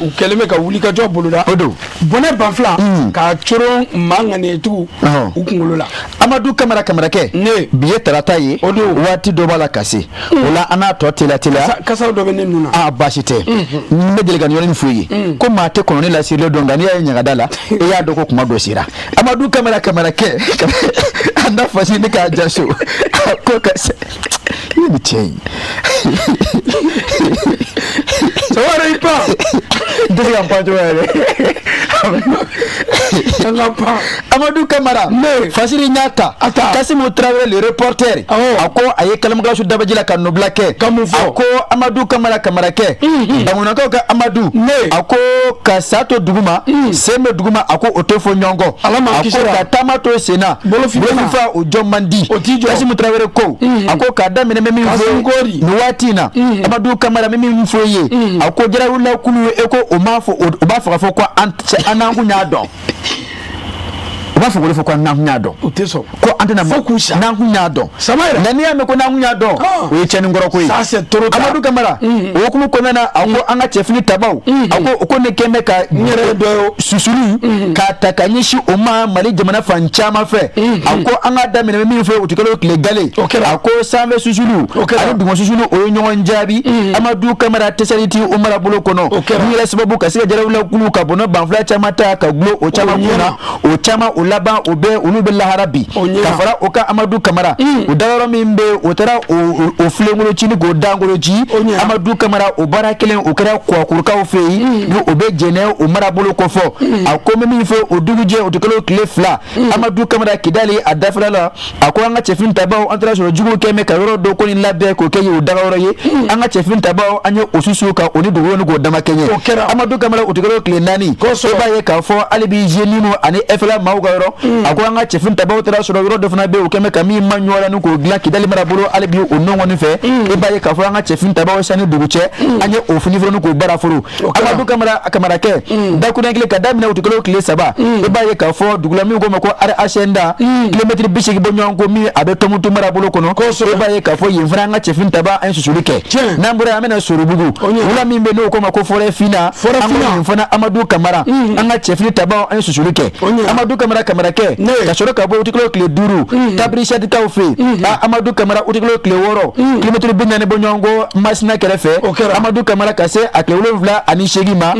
U kɛlen bɛ ka wulikajɔ boloda. O don. Bɔnɛ banfila k'a coron maa ŋaniyatigiw Ɔhɔn. u kunkolo la. Amadu Kamara Kamarakɛ, Ne. bi ye tarata ye, O don. waati dɔ b'a la ka se o la, an n'a tɔ teliya teliya. Kasaw dɔ bɛ ne nun na. A baasi tɛ, n bɛ deli ka nin yɔrɔnin f'u ye ko maa tɛ kɔnɔni lasirilen dɔn, nka n'i y'a ye ɲagada la, i y'a dɔn ko kuma dɔ sera. Amadu Kamara Kamarakɛ, a n'a fasi ne k'a jaso, a ko ka se i ye nin cɛ ye. Samara, i pan. N tɛ se ka n pan cogo yɛrɛ. An ka pan. Amadou Kamara, Fasiri y'a ta. Kasimu Traoré, le reporter, a ko a ye kalamugalasu dabaji la ka nɔbila kɛ. Ka mun fɔ? A ko Amadou Kamara Kamarakɛ, Bangunakaw ka Amadou, a ko ka sa to duguma, sen bɛ duguma, a ko o tɛ fɔ ɲɔgɔn kɔ. Ala m'an A kisi ko la. ka taama to sen na, Bolofifa. o jɔ man di. O t'i jɔ. Kasimu Traoré ko, a ko k'a daminɛ bɛ min Kasimu fɔ ko di? nin waati in na, Amadou Kamara bɛ min fɔ i ye, a ko jarawula kulu e ko o m'a fɔ, o b'a fɔ k'a fɔ ko an n'an kun y'a dɔn, u b'a fɔ k'o de fɔ ko n'an kun y'a dɔn, O tɛ sɔn. Ko an tɛna Fo k'u sa. N'an kun y'a dɔn. Sama yɛrɛ. Nka n'i y'a mɛn ko n'an kun y'a dɔn, o ye tiɲɛni kɔrɔ ko ye. Ça, c'est trop tard. Amadu Kamara, o hukumu kɔnɔna na, a ko an ka cɛfini tabaw, a ko o ko ne kɛn bɛ ka N yɛrɛ ye dɔ ye o. Susuli k'a ta ka ɲɛsin o ma Mali jamana fan caman fɛ. A ko an ka daminɛ bɛ min fɔ, o tɛ kalo tile gale. O kɛra. A ko sanfɛ susulu O kɛra. ani duguma susulu, o ye ɲɔgɔn jaabi. Amadu Kamara tɛsɛli ti o mara bolo kɔnɔ. O kɛra. Min yɛrɛ sababu ka se ka jarawula kulu ka bɔnɔ banfula caman ta ka gulo o caman O kun na, o caman o laban o bɛ olu bɛ lahara bi. O ɲɛna. Ka fara o kan, Amadu Kamara, o dayɔrɔ min bɛ yen, o taara o filenkolo ci ni k'o dankolo ci. O ɲɛna. Amadu Kamara, o baara kelen o kɛra Kuwakurukaw fɛ yen, ni o bɛ Jɛnɛ o marabolo kɔfɔ. A ko n bɛ min fɔ, o dugujɛ, o tɛ kalo tile 2, Amadu Kamara, Kidali a dafɛla la, a ko an ka cɛfini tabaw, an taara sɔrɔ juguw kɛn bɛ ka yɔrɔ dɔ ko ni labɛn k'o kɛ o dagayɔrɔ ye. An ka cɛfini tabaw, an ye o susu ka o ni dugukolo ni k'o dama kɛɲɛ. O kɛra. Amadu Kamara, o tɛ kalo tile 4, Kosɛbɛ. e b'a ye k'a fɔ hali bi JNIM ani FLA maaw ka yɔrɔ, a ko an ka cɛfini tabaw taara sɔrɔ yɔrɔ dɔ fana bɛ yen, o kɛn bɛ ka min ma ɲɔgɔn la ni k'o dilan Kidali marabolo hali bi o nɔ kɔni fɛ. E b'a ye k'a fɔ an ka cɛfini tabaw, sanni dugu cɛ, an ye o fini foro ni k'o baara foro. Kɛra. Amadu Kamara Kamarakɛ, dakuruɲɛ kelen, ka daminɛ o tɛ kalo tile 3, e b'a ye k'a fɔ dugula min ko ma ko Arahenda, kilomɛtiri 80 bɔ ɲɔgɔn ko min a bɛ Tɔnbukutu marabolo kɔnɔ, e b'a ye k'a fɔ yen fana an ka cɛfini taba, an ye susuli kɛ. Tiɲɛ. N'an bɔra yen, an bɛna Sorobugu. Ɲɛna. Wula min bɛ n'o ko ma ko Forêt Fina. Forêt An ko Fina. yen fana, Amadu Kamara, an ka cɛfini tabaw, an ye susuli kɛ. O ɲɛna. Amadu Kamara Kamarakɛ, Ne. ka sɔrɔ ka bɔ utikalo tile 5, Tabirisatikaw fɛ yen, Amadu Kamara, utikalo tile 6, kilomɛtiri 40 bɔ ɲɔgɔn ko Masina kɛrɛfɛ. O kɛra. Amadu Kamara, ka se a tile 78 ma,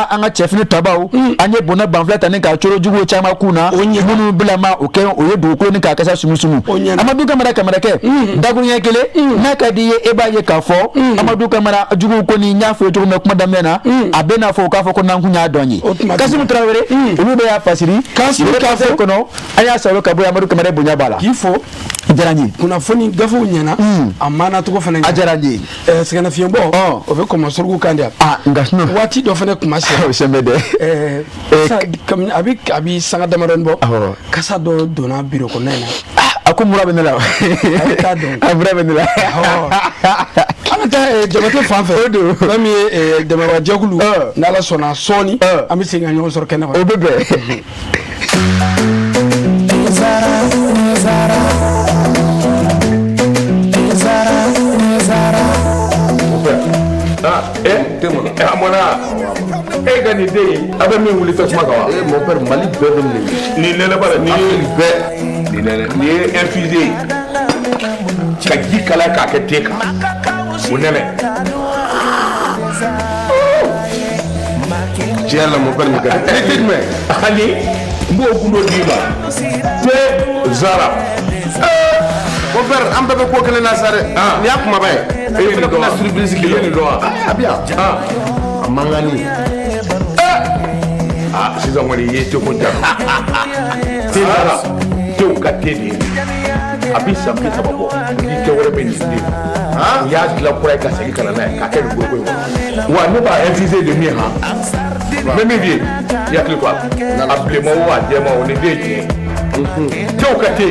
an ka cɛfini tabaw, an ye bɔnɛ banfila ta ni k'a coro juguw caman kun na. O ɲɛna. Minnu bila ma o kɛ, o ye dugukolo ni k'a kasa sumusumu. O ɲɛna. Amadu Kamara Kamarakɛ, dakuruɲɛ kelen, n'a ka di i ye, e b'a ye k'a fɔ Amadu Kamara, juguw ko ni n y'a fɔ ye cogo min na kuma daminɛ na, a bɛ n'a fɔ u k'a fɔ ko n'an kun y'a dɔn ye. O tuma Kasimu Tarawele, olu bɛ y'a fasiri. Kasimu k'a fɔ. Kɔnɔ, an y'a sɔrɔ ka bɔ yen, Amadu Kamara bonya b'a la. K'i fo. A diyara n ye. Kunnafoni gafew ɲɛna, a maana cogo fana. A diyara n ye. Sɛgɛnnafiɲɛbɔ, o bɛ kɔmɔ suruku kan di yan. Ah, nka sinon Waati dɔ fana kuma sera. O sɛbɛ dɛ. Kabini a bɛ sanga damadɔni bɔ, Awɔ. kasa dɔ donna biro kɔnɔna in na. Ah, a ko mura bɛ ne la. A t'a dɔn. A mura bɛ ne la. Awɔ. An bɛ taa Jabate fan fɛ. O don. Fɛn min ye dɛmɛbagajɛkulu, n'Ala sɔnna sɔɔni, an bɛ segin ka ɲɔgɔn sɔrɔ kɛnɛ O kɔnɔ. bɛ bɛn. Ah, a mɔna e ka nin den in, a bɛ min wuli tasuma kan wa? Eh, mon père, Mali bɛɛ bɛ nin de. Nin nɛnɛ bara nin ye Bɛɛ. Nin nɛnɛ nin ye infusé ye ka ji kalaya k'a kɛ te kan, o nɛnɛ. Tiɲɛ yɛrɛ la, mon père, nin ka di. Ne tɛ jumɛn? Ani n b'o gundo d'i ma te zara. Mon père, an bɛɛ bɛ ko kelen na sa dɛ. Ah. Nin y'a kumaba ye. E ye nin dɔn wa? Bɛna surprise I k'i ye la. nin dɔn wa? A bɛ yan. Ah. A mankanni. Ah, sisan kɔni i ye teko ja te zara, tew ka te de ye. A bi san 30 bɔ ni tɛ wɛrɛ bɛ nin den, u y'a dilan kura ye ka segin ka na n'a ye k'a kɛ nin boloko in kɔnɔ. Wa ne b'a infusé de min han, n bɛ min f'i ye, i hakili to a la, a bilenman o, a jɛman o, nin den ye tiɲɛ ye, tew ka te.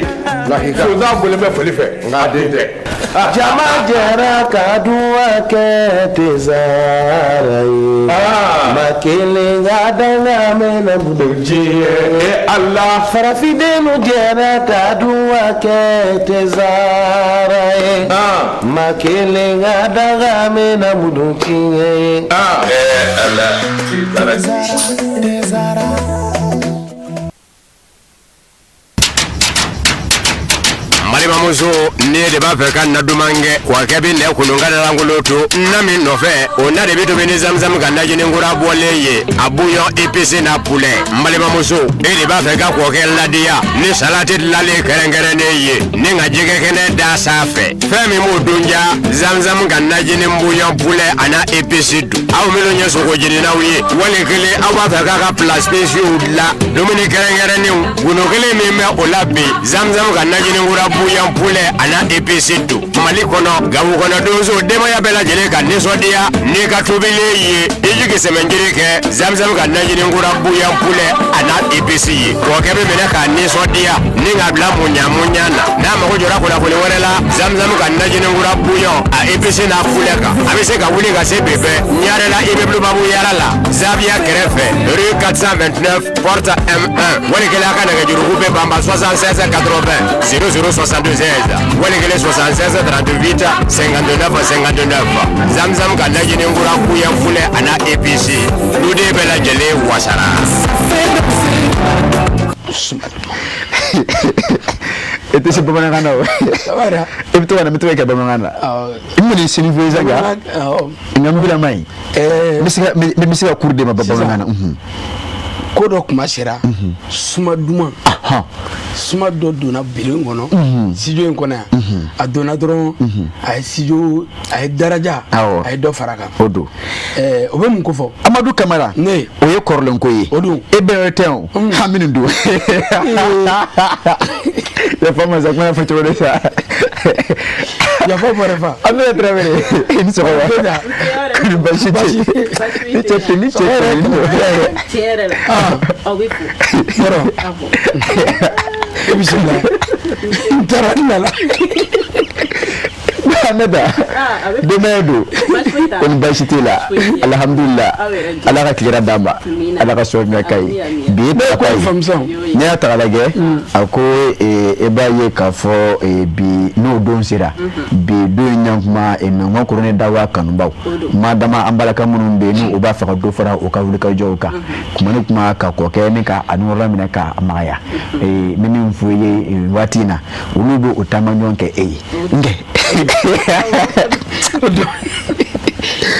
Lakika. Sonsan bɔlen bɛ fali fɛ, nka a den tɛ. Jama jɛra ka duwa kɛ tezara ye. Ah. Ma kelen ka danga mɛnna budo. Diɲɛ e Ala. Farafindenw jɛra ka duwa kɛ tezara ye. Ah. Ma kelen ka danga mɛnna budo tiɲɛ ye. Ah, Ala, te zara. N Balimamuso ne de b'a fɛ ka na duman kɛ kɔkɛ bɛ nɛ kunun ka dalankolon to na min nɔfɛ o na de bɛ tobi ni zamzam ka najinin kura bɔlen ye a bouillon épice n'a poulet n balimamuso e de b'a fɛ ka kɔkɛ ladiya ni salati dilanlen kɛrɛnkɛrɛnnen ye ni ka jɛgɛ kɛnɛ da sanfɛ fɛn min b'o dun ja zamzam ka najinin bouillon poulet a n'a épice dun aw minnu ye sogo jeninaw ye wali kelen aw b'a fɛ k'a ka plat spéciaux dilan dumuni kɛrɛnkɛrɛnnenw gundo kelen min bɛ o la bi zamzam ka najinin kura bouillon poulet a n'a épice dun mali kɔnɔ gawo kɔnɔ donso denbaya bɛɛ lajɛlen ka nisɔndiya n'i ka tobilen ye i jigi sɛmɛnjiri kɛ zamzam ka najinin kura bouillon poulet a n'a épice ye kɔkɛ bɛ minɛ k'a nisɔndiya ni k'a bila muɲa muɲa na n'a mago jɔra kunnafoni wɛrɛ la zamzam ka najinin kura bouillon a épice n'a poulet kan a bɛ se ka wuli ka se bi bɛɛ ɲarela immeuble babu yara la zaviya kɛrɛfɛ rue 429 porte M1 wali kelen a ka nɛgɛjuruku bɛ banba 76 80 00 76 wali kelen 76 38 59 59 zamzam ka najinin kura bouillon poulet a n'a épice duden bɛɛ lajɛlen wasara. E tɛ se bamanankan na o. E bɛ to ka na n bɛ to ka kɛ bamanankan na. I bɛ nin sini fo i ka. Nka n bila ma ɲi. N bɛ se ka cours d'e ma bamanankan na. Ko dɔ kuma sera suma duman suma dɔ donna biro in kɔnɔ studio in kɔnɔ yan a donna dɔrɔn a ye studio a ye daraja a ye dɔ fara kan o don o bɛ mun ko fɔ Amadu Kamara ne o ye kɔrɔlen ko ye o don e bɛɛ tɛ o hami don yafa masa kuma fɔ cogo di sa yafa bɔra fa Aminata Tarawele i ni sɔgɔma kɔni baasi tɛ ni cɛ tɛ ni cɛ tɛ ni tiɲɛ yɛrɛ la aw bɛ fo yɔrɔ e bisimila n taara n nana Aminata denbaya don kɔni baasi t'e la alhamdulila ala ka tile d'an ma ala ka sɔrɔ ɲuman k'a ye bi ye tarata ye n'i y'a ta k'a lajɛ a ko e b'a ye k'a fɔ bi n'o don sera bi don in ɲankuma nɔngɔn kuranɛ dawa kanubaw ma dama an balaka minnu bɛ yen n'u b'a fɛ ka dɔ fara u ka wulikajɔw kan kuma ni kuma ka kɔkɛ ni ka a nɔrɔ minɛ k'a magaya n bɛ min fɔ i ye waati in na olu bɛ o taama ɲɔgɔn kɛ e ye nkɛ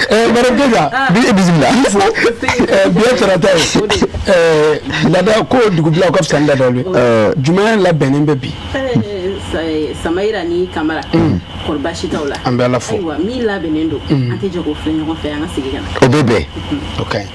Madame Keita bi bisimila i fo bi ye tarata ye laada ko dugubila o ka fisa ni laada ye jumɛn labɛnnen bɛ bi Samayira ni Kamara kɔri baasi t'aw la an bɛ Ala fo ayiwa min labɛnnen don an tɛ jɛ k'o filɛ ɲɔgɔn fɛ an ka segin ka na o bɛ bɛn o ka ɲi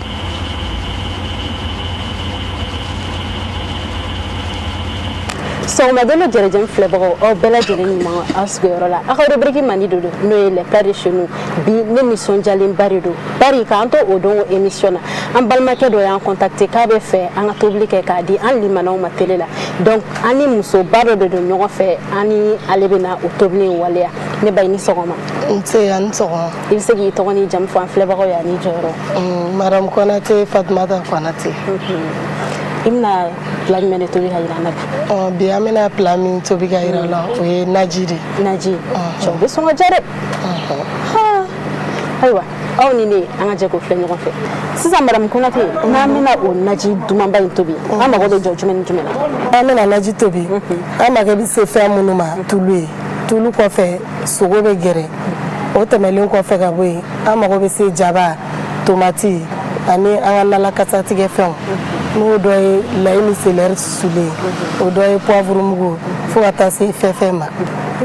Sɔgɔmadon jɛrɛjɛn filɛbagaw aw bɛɛ lajɛlen ɲuman aw sigiyɔrɔ la aw ka rubrique mandi de don n'o ye les plats de chez nous bi ne nisɔndiyalenba de don bari k'an to o don émission na an balimakɛ dɔ y'an contacter k'a bɛ fɛ an ka tobili kɛ k'a di an limanaw ma télé la donc an ni musoba dɔ de don ɲɔgɔn fɛ an ni ale bɛna o tobili in waleya ne ba i ni sɔgɔma. Nse a ni sɔgɔma. I bɛ se k'i tɔgɔ n'i jamu fɔ an filɛbagaw ye ani jɔyɔrɔ. Madame Konate Fatumata Konate. I bɛna plat jumɛn de tobi ka jira an na bi? Bi an bɛna plat min tobi ka jira la o ye naji de ye. Naji cɛ o bɛ sɔn ka diya dɛ. Ayiwa aw ni ne an ka jɛ k'o filɛ ɲɔgɔn fɛ sisan madame Konate n'an bɛna o naji dumanba in tobi an mago bɛ jɔ jumɛn ni jumɛn na? An bɛna naji tobi an mago bɛ se fɛn minnu ma tulu ye tulu kɔfɛ sogo bɛ gɛrɛ o tɛmɛlen kɔfɛ ka bɔ yen an mago bɛ se jaba tomati ani an ka nala kasatigɛ fɛnw n'o dɔ ye layi ni selɛri susulen o dɔ ye poivre mugu fo ka taa se fɛn ma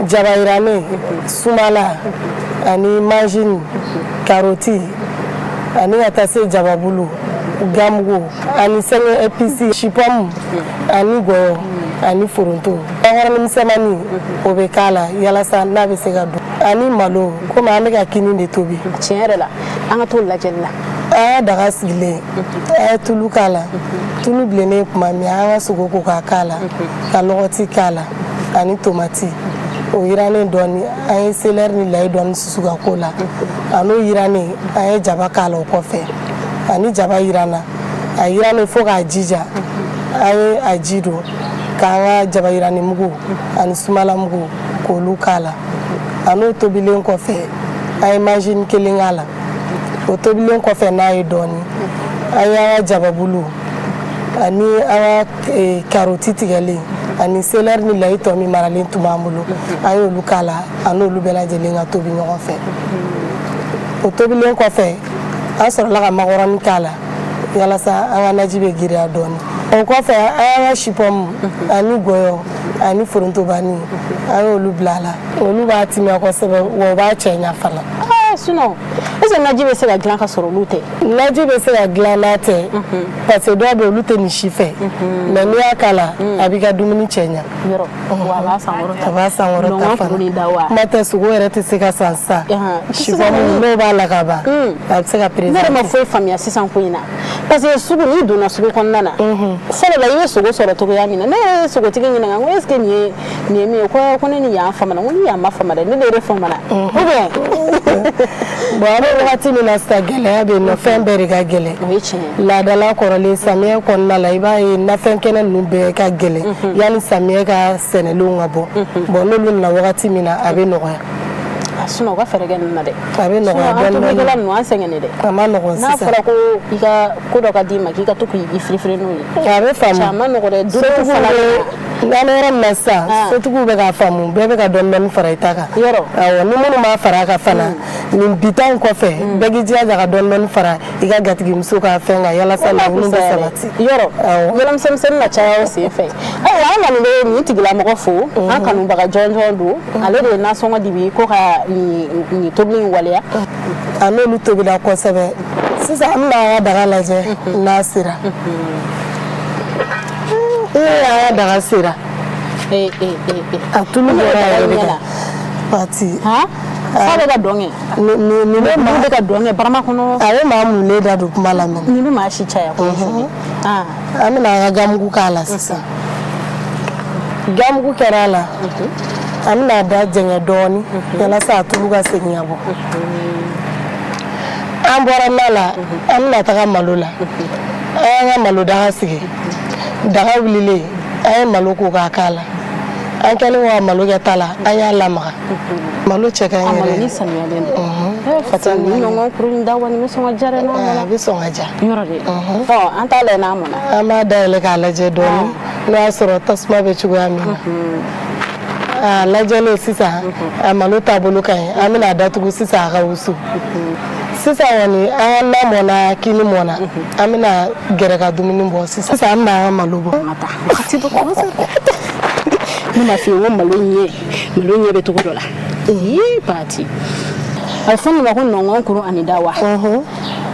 jaba yirannen sumala ani manjini karoti ani ka taa se jababulu gamugu ani sɛgɛ épice chipɔmu ani gɔyɔ ani foronto bakɔrɔni misɛnmanin o bɛ k'a la yalasa n'a bɛ se ka dun ani malo komi an bɛ ka kini de tobi. Tiɲɛ yɛrɛ la an ka t'o lajɛli la. An ka daga sigilen an ye tulu k'a la tulu bilennen tuma min an ka sogo ko k'a k'a la ka lɔgɔti k'a la ani tomati o yirannen dɔɔni an ye selɛri ni layi dɔɔni susu ka k'o la a n'o yirannen an ye jaba k'a la o kɔfɛ ani jaba yiranna a yirannen fo k'a jija an ye a ji don k'an ka jaba yirannen mugu ani sumala mugu k'olu k'a la a n'o tobilen kɔfɛ an ye manjini kelen k'a la o tobilen kɔfɛ n'a ye dɔɔni an y'an ka jababulu ani an ka karoti tigɛlen Ani céleri ni layi tɔ min maralen tun b'an bolo, an y'olu k'a la, a n'olu bɛɛ lajɛlen ka tobi ɲɔgɔn fɛ. O tobilen kɔfɛ, an sɔrɔla ka makɔrɔni k'a la walasa an ka naji bɛ girinya dɔɔni. O kɔfɛ, an y'an ka chou-pomme ani gɔyɔ ani forontobani, an y'olu bila a la. Olu b'a timiya kosɛbɛ, wa u b'a cɛ ɲa fana. Ah, sinon est ce que naji bɛ se ka dilan ka sɔrɔ olu tɛ? Naji bɛ se ka dilan n'a tɛ, parce que dɔw bɛ olu tɛ nin si fɛ, mais n'i y'a k'a la, a b'i ka dumuni cɛ ɲa. Yɔrɔ wa, a b'a sankɔrɔta. A b'a sankɔrɔta fana. Ni da wa. Kuma tɛ, sogo yɛrɛ tɛ se ka san sisan. Chou-pomme n'o b'a la ka ban, a bɛ se ka Ne yɛrɛ ma présenter. foyi faamuya sisan ko in na, parce que sugu, n'i donna sugu kɔnɔna na, fɔlɔ la, i bɛ sogo sɔrɔ cogoya min na, ne yɛrɛ ye sogotigi ɲininka n ko est ce que nin ye min ye? Ko ne ni yan famana, n ko ni yan ma fama dɛ, ne de yɛrɛ famana ou bien. Bon, an bɛ wagati min na sisan, gɛlɛya bɛ yen nɔ, fɛn bɛɛ de ka gɛlɛn. O ye tiɲɛ ye. Laadala kɔrɔlen, samiyɛ kɔnɔna la, i b'a ye nafɛn kɛnɛ ninnu bɛɛ ka gɛlɛn yanni samiyɛ ka sɛnɛlenw ka bɔ. Bon, n'olu nana wagati min na, a bɛ nɔgɔya. A sinon u ka fɛɛrɛ kɛ ninnu na dɛ. A bɛ nɔgɔya Sinon, an dɔɔni dɔɔni. tobilikɛla ninnu, an sɛgɛnnen dɛ. A ma nɔgɔn N'a sisan. fɔra ko i ka ko dɔ ka d'i ma, k'i ka to k'i firifiri n'o ye. A bɛ faamu. A ma nɔgɔ dɛ, dudenw Sotigiw fana bɛ, an bɛ yɔrɔ min na sisan, sotigiw bɛ k'a faamu, bɛɛ bɛ ka dɔɔni dɔɔni fara i ta kan. Yɔrɔ. Awɔ, ni minnu m'a fara a kan fana, nin bi ta in kɔfɛ, bɛɛ k'i jilaja ka dɔɔni dɔɔni fara i ka gatigimuso ka fɛn kan yalasa laɲiniw bɛ sabati. Yɔrɔ, yɔrɔmisɛnmisɛnnin na caya o sen fɛ. Ayiwa, an kɔni bɛ nin tigilamɔgɔ fo, an kanubaga jɔnjɔn don, ale de ye nasɔngɔ di bi ko ka nin tobili in waleya. A n'olu tobila kosɛbɛ. Sisan an bɛna an ka daga lajɛ n'a sera. Ee, an ka daga sera. A tulu bɔra yɛrɛ de kan pati. Fa bɛ ka dɔn kɛ. Nin bɛ maa bɛ ka dɔn kɛ barama kɔnɔ. A bɛ maa munnen da don kuma la mɛnɛ. Nin bɛ maa si caya kosɛbɛ. An bɛna an ka gamugu k'a la sisan. Gamugu kɛra a la, an bɛna a da jɛngɛ dɔɔni walasa a tulu ka segin ka bɔ. An bɔra na la, an bɛna taga malo la. An y'an ka malo daga sigi. Daga wulilen, an ye malo ko k'a k'a la. An kɛlen kɔ ka malo kɛ ta la, an y'a lamaga. Malo cɛ ka ɲi A yɛrɛ. malo ni sanuyalen don. Fati, nin ɲɔgɔn kuru in da wa, nin bɛ sɔn ka diya dɛ n'a mɔna. A bɛ sɔn ka diya. Yɔrɔ de. Ɔ, an t'a lajɛ n'a mɔna. An b'a dayɛlɛ k'a lajɛ dɔɔni n'o y'a sɔrɔ tasuma bɛ cogoya min na. A lajɛlen sisan, a malo taabolo ka ɲi. An bɛna a datugu sisan a ka wusu. Sisan kɔni, an ka na mɔna, kini mɔna, an bɛna gɛrɛ ka dumuni bɔ sisan. Sisan an bɛna an ka malo bɔ. Ne m'a f'i ye n ko malo ɲɛ bɛ cogo dɔ la. Ee pati, a bɛ fɔ nin ma ko nɔngɔn kuru ani dawa.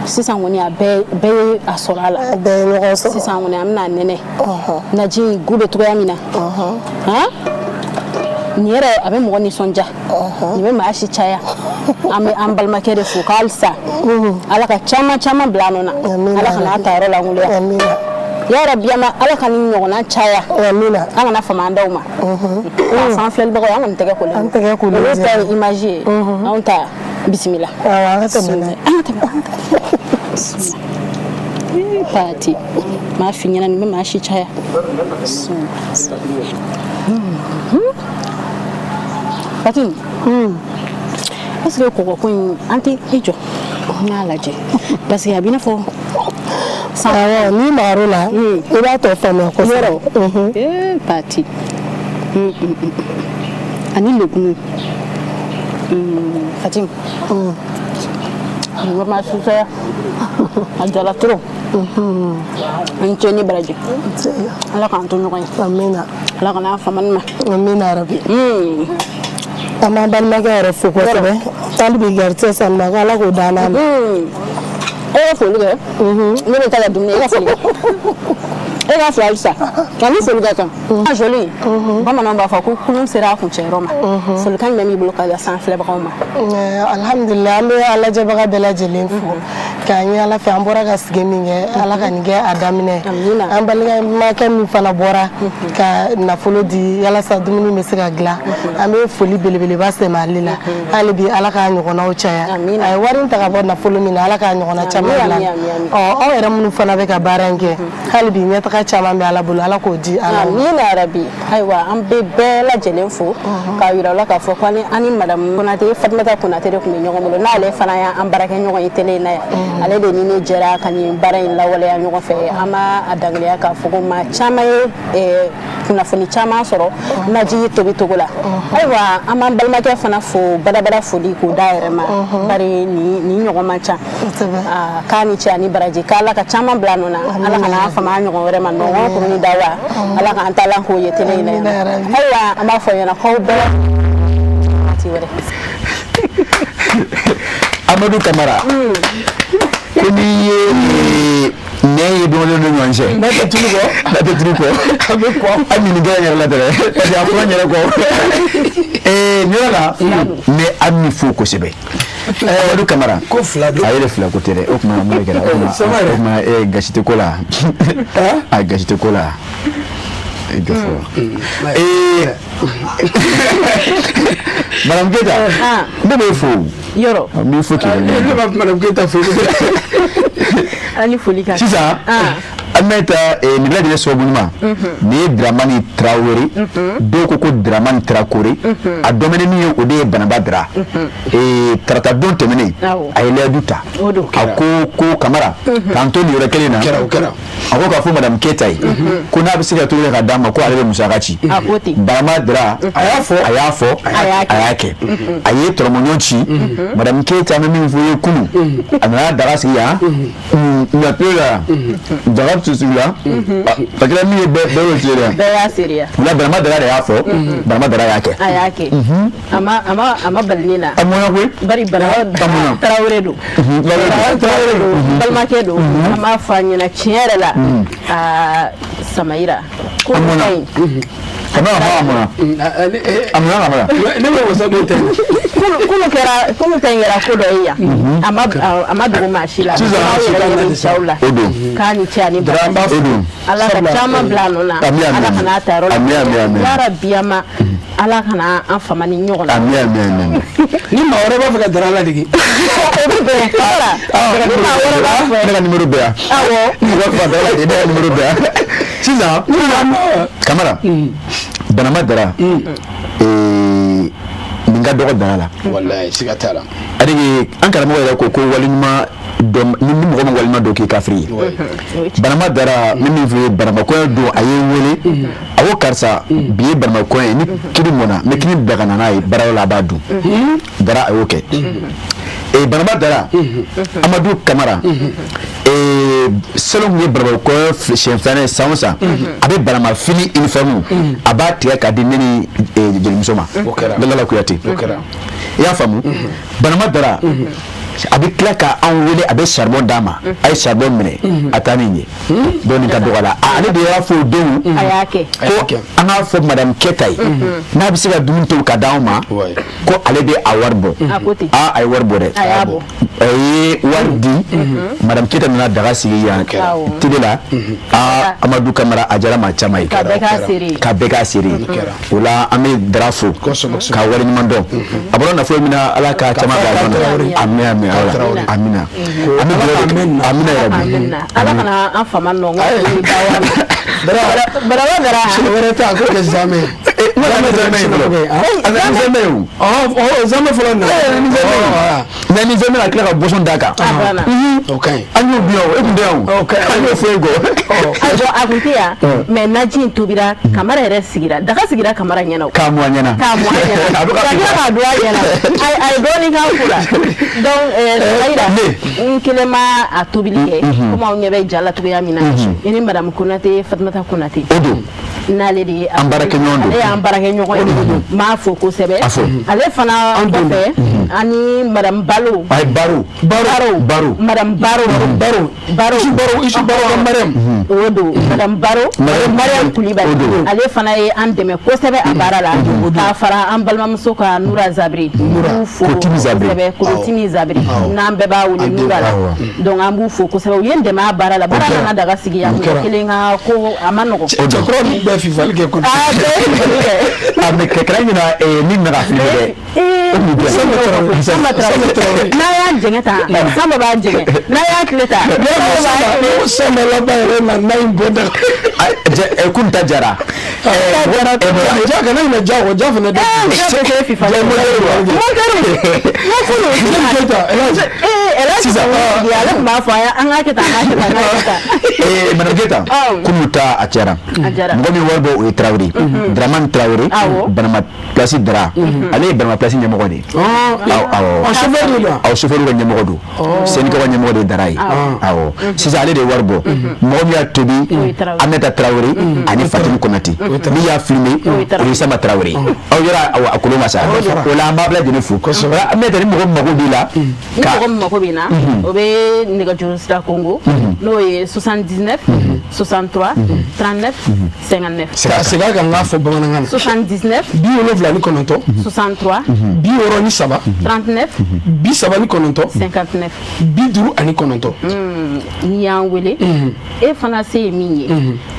Sisan kɔni, a bɛɛ ye a sɔrɔ a la. A bɛɛ ye ɲɔgɔn sɔrɔ. Sisan kɔni, an bɛna a nɛnɛ. Naji in gu bɛ cogoya min na, han, nin yɛrɛ a bɛ mɔgɔ nisɔndiya, nin bɛ maa si caya. An bɛ an balimakɛ de fo k'halisa Ala ka caman caman bila a nɔ na, Ala kana a ta yɔrɔ lankolon ya rabi, ama Ala ka nin ɲɔgɔnna caya, an kana fama an daw ma k'a fɔ an filɛlibagaw ye. An kɔni tɛgɛ kolen, An tɛgɛ kolen. Olu ta ye image ye, anw ta bisimila. Awɔ, an ka tɛmɛ n'a ye. An ka tɛmɛ, an ka tɛmɛ. Bisimila. Ee, pati, m'a f'i ɲɛna, nin bɛ maa si caya. Pati, est ce que kɔgɔko in, an tɛ i jɔ n k'a lajɛ, parce que a b'i n'a fɔ Awɔ, n'i magar'o la, i b'a tɔ faamuya kosɛbɛ. Yɔrɔ. Ee pati, ani legumu. Fati, nin bɛ maa si caya, a jala trop. An cɛ ni baraji, Ala k'an to ɲɔgɔn ye. Amina. Ala kana famani ma. Amina rabi. An b'an balimakɛ yɛrɛ fo kosɛbɛ hali bi, garijɛgɛ sanuma ko Ala k'o d'an n'a ma. E ka foli kɛ, ne bɛ taa ka dumuni. E ka foli kɛ, e ka fo halisa, nka ni foli ka kan. Joli, bamananw b'a fɔ ko kulun sera a kuncɛyɔrɔ ma. Folikan jumɛn b'i bolo ka lase an filɛbagaw ma? Alhamdulilah, an bɛ an lajɛbaga bɛɛ lajɛlen fo k'a ɲini Ala fɛ, an bɔra ka sigi min kɛ, Ala ka nin kɛ a daminɛ. An balimakɛ min fana bɔra ka nafolo di yalasa dumuni bɛ se ka dilan, an bɛ foli belebeleba sɛmɛ ale la. Hali bi, Ala k'a ɲɔgɔnnaw caya. A ye wari in ta ka bɔ nafolo min na, Ala k'a ɲɔgɔnna caman dilan. Ɔ, aw yɛrɛ minnu fana bɛ ka baara in kɛ, hali bi ɲɛtaga. Barika caman bɛ Ala bolo, Ala k'o di an ma. Amina yarabi. Ayiwa, an bɛ bɛɛ lajɛlen fo k'a yira u la k'a fɔ ko an ni madame Konate, Fatumata Konate de tun bɛ ɲɔgɔn bolo, n'ale fana y'an baarakɛɲɔgɔn ye télé in na yan. Ale de ni ne jɛra ka nin baara in lawaleya ɲɔgɔn fɛ. An b'a a dangiliya k'a fɔ ko maa caman ye kunnafoni caman sɔrɔ naji tobi cogo la. Ayiwa, an b'an balimakɛ fana fo badabada, foli k'o d'a yɛrɛ ma, bari nin ɲɔgɔn man ca. K'a ni cɛ ani baraji, k'Ala ka caman bila nɔ na, Ala kana an fama ɲɔgɔn wɛrɛ ma. Nɔgɔn kuruni da wa, Ala k'an taalan k'o ye télé in na yan. Ayiwa, an b'a fɔ ɲɛna k'aw bɛɛ waati wɛrɛ. Amadu Kamara, ko n'i ye nɛ ye don ni ɲɔgɔn cɛ, n'a tɛ tulu kɔ, n'a tɛ tulu kɔ, a bɛ kɔ. A ɲininka n yɛrɛ la dɛ, parce que a fɔra n yɛrɛ kɔ. Nin yɔrɔ la, n bɛ Ami fo kosɛbɛ. Amadu Kamara ko fila don. A yɛrɛ fila ko tɛ dɛ. O tuma mun de kɛra? O tuma gasi tɛ ko la, a gasi tɛ ko la. E jɔ fɔlɔ. Madame Keyita, ne b'e fo. Yɔrɔ. N b'i fo k'i Ne b'a fɔ Madame Keyita fo. An ni foli ka. Sisan an bɛ taa nin bɛɛ lajɛlen sababu ɲuman nin ye Dramani Tarawele. Dɔw ko ko Dramani Tarakore, a dɔn bɛ ni min ye, o de ye Banaba Dra. Tarata don tɛmɛnen, a ye layidu ta, a ko ko Kamara k'an to nin yɔrɔ kelen na, a ko k'a fɔ Madame Keyita ye ko n'a bɛ se ka tobili ka d'a ma, ko ale bɛ musaka ci. Banaba Dra a y'a fɔ, a y'a fɔ, a y'a kɛ, a ye tɔrɔmɔɲɔ ci. Madame Keyita, an bɛ min fɔ i ye, kunun a nana daga sigi yan, ɲapiye la, daga susu la, a kɛra min ye, bɛɛ y'o seereya. Bɛɛ y'a seereya. O la, Banaba Dra de y'a fɔ, Banaba Dra y'a kɛ. A y'a kɛ, a ma bali ne la. A mɔnna koyi. Bari Banaba Tarawele don. Tarawele don, balimakɛ don. An b'a fɔ a ɲɛna tiɲɛ yɛrɛ la, aa Samayira ko ka ɲi. A mɔnna, a mɔnna, a mɔnna. Ne bɛ wasa don tɛ. Kunu ta in kɛra ko dɔ ye yan, a ma dogo maa si la. Sisan aw yɛrɛ ɲɛ bɛ jaw la. O don. K'a ni cɛ ani baraji. O don. Ala ka caman bila a nɔ na. Ala kana a ta yɔrɔ la. Ami ami ami. Yarabi, a ma Ala kana an fama ni ɲɔgɔn na. Ami ami ami. Ni maa wɛrɛ b'a fɛ ka Dara ladege. O bɛ bɛn. Ni maa wɛrɛ b'a fɛ. Ne ka numéro bɛ yan. Awɔ. Ni b'a fɛ ka Dara ladege, ne ka numéro bɛ yan. Sisan Kamara, Banaba Dara, nin ka dɔgɔ Dara la. Walayi, siga t'a la. Adike, an karamɔgɔ yɛrɛ ko ko waliɲuman dɔn, ni mɔgɔ ma waliɲuman dɔn, k'i kafiri ye. Banaba Dara, ne min f'i ye, Banaba kɔɲɔ don, a ye n wele, a ko karisa, bi ye Banaba kɔɲɔ ye, ni kini mɔnna, n bɛ kini bila ka na n'a ye baarayɔrɔ la, a b'a dun. Dara, a y'o kɛ. Banaba Dara, Amadu Kamara, salon tun ye Banaba kɔɲɔ siɲɛ filanan ye. San o san, a bɛ Banaba fini uniforme, a b'a tigɛ k'a di ne ni jelimuso ma, Lala Kuyate. I y'a faamu? Banaba Dara, a bɛ tila ka anw wele, a bɛ charbon d'a ma, a ye charbon minɛ a taa ni ye. Donc nin ka dɔgɔ la, ale de y'a fɔ o don ko an k'a fɔ Madame Keyita ye, n'a bɛ se ka dumuni tobi ka d'anw ma, ko ale bɛ a wari bɔ. Aa, a ye wari bɔ dɛ, a ye wari di. Madame Keyita nana daga sigi yan télé la. Aa, Amadu Kamara, a diyara maa caman ye, ka bɛɛ k'a seere ye. O la, an bɛ Dara fo k'a waleɲuman dɔn. A bɔra nafolo min na, Ala ka caman bila a nɔ na. Amina amina amina. An bɛ dugawu de kɛ. Amina yarabi. Ala kana an fama nɔ. Baraba Dara. Siɲɛ wɛrɛ ta, a ko kɛ zamɛ. Zamɛ ye fɔlɔ. Zamɛ ye o. Zamɛ fɔlɔ nana. Mais ni zamɛ, a tila ka boisson d'a kan. O ka ɲi. An y'o bi yan o, e tun tɛ yan o. An y'o fɔ e kɔ. Ayiwa, a kun tɛ yan, mais naji in tobira, Kamara yɛrɛ sigira, daga sigira Kamara ɲɛna o. K'a mɔ a ɲɛna. K'a mɔ a ɲɛna. Ka tila k'a don a ɲɛna. A ye dɔɔnin k'a ko la. Donc Sayira, n kelen ma a tobili kɛ, komi aw ɲɛ bɛ ja la cogoya min na. I ni Madame Konate, Fatumata Konate. O don. N'ale de ye an baarakɛɲɔgɔn don. Ale y'an baarakɛɲɔgɔn ye, n b'a fo kosɛbɛ. Ale fana kɔfɛ, ani Madame Balo. Ayi, Baro. Baro. Baro. Madame Baro. Baro. Baro. Isu Baro, Isu Baro ka Mariam. O don, Madame Baro. Mariam Kulibali. Ale fana ye an dɛmɛ kosɛbɛ a baara la. K'a fara an balimamuso kan, Nura Zabiri. Nura. Kotimi Zabiri. Kotimi Zabiri. N'an bɛɛ b'a wele Nura la. Donc an b'u fo kosɛbɛ. U ye n dɛmɛ a baara la. Baara nana daga sigi yan, mɔgɔ kelen ka ko a ma nɔgɔn. Cɛkɔrɔba ninnu bɛɛ fifali kɛ kojugu. Aa, bɛɛ ye fifali kɛ. A mais kɛra ɲɛna min bɛ ka filmer dɛ. O tun bɛ. Samba Traoré, n'a y'a jɛngɛ tan, Samba b'a jɛngɛ, n'a y'a tile ta, Samba laban yɛrɛ na na in bɔ da. Kun ta jara. Ja kana ɲinɛ ja kɔ, ja fana da. Ja bɛ kɛ FIFA la. Keita, Elhaji. Sisan ale tun b'a fɔ an k'a kɛ tan, an k'a kɛ tan, an k'a kɛ tan. Madame Keita, kunu ta a cayara. Mɔgɔ min wari bɔ o ye Traoré, Dramane Traoré, Banama Place Dra, ale ye Banama Place ɲɛmɔgɔ de ye. Awɔ. Chauffeur de don. Awɔ, chauffeur ka ɲɛmɔgɔ don. Syndicat ka ɲɛmɔgɔ de ye Dara ye. Awɔ. Sisan ale de ye wari bɔ. Mɔgɔ min y'a tobi, Aminata Traoré ani Fatimi Konate. Min y'a filmé, o ye Samba Traoré. Aw yɛrɛ a kolon ma sa. O la an b'a bɛɛ lajɛlen fo. Aminata, ni mɔgɔ min mago b'i la. Ni mɔgɔ min mako bɛ na, o bɛ nɛgɛjuru sira kongo, n'o ye 79 63 39 59. Segin a kan, n k'a fɔ bamanankan na. 79. 79. 63. 63. 39. 39. 59. 59. N'i y'an wele, e fana se ye min ye,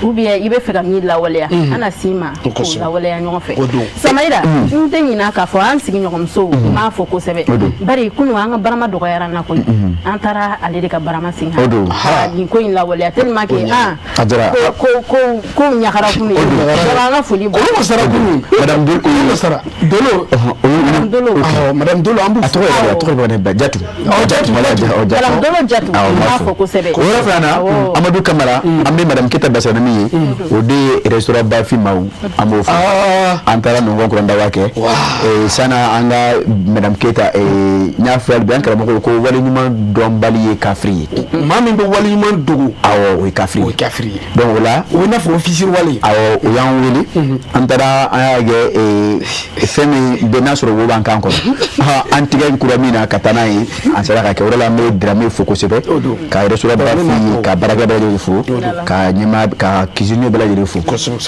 ou bien i bɛ fɛ ka min lawaleya, an na s'i ma k'o lawaleya ɲɔgɔn fɛ. Samayira, n tɛ ɲinɛ k'a fɔ an sigiɲɔgɔnmusow, n b'a fɔ kosɛbɛ, bari kunun an ka barama dɔgɔyara n na koyi, an taara ale de ka barama sen kan ka nin ko in lawaleya tellement que an ko ko ko ɲagara kunun ye. Donc an ka foli b'a. Olu ma sara kunun. Madame Dolo. Olu ma sara. Dolo. Madame Dolo. Awɔ, Madame Dolo, an b'u fo. A tɔgɔ yɛrɛ, a tɔgɔ bɛ ne Jatu. Jatu. Madame Dolo Jatu, n b'a fɔ kosɛbɛ. O yɔrɔ fana na, Amadu Kamara, an bɛ Madame Keita bilasira ni min ye, o de ye restaurant Bafi maaw, an b'o fo. An taara nɔgɔn kurandawa kɛ. Sanna an ka Madame Keita, n y'a fɔ bi an karamɔgɔ ko waleɲuman dɔnbali ye kafiri ye. Maa min bɛ waleɲuman dogo. Awɔ, o ye kafiri ye. O ye kafiri ye. Donc o la. O ye n'a fɔ officier wale. Awɔ, o y'an wele. An taara an y'a kɛ fɛn min bɛ n'a sɔrɔ wo b'an kan kɔnɔ. An tigɛ kura min na ka taa n'a ye, an sera ka kɛ. O de la an bɛ Dramé fo kosɛbɛ. Ka restaurant Bafi, ka baarakɛ bɛɛ lajɛlen fo. Ka ɲɛmaa, ka cuisinier bɛɛ lajɛlen fo.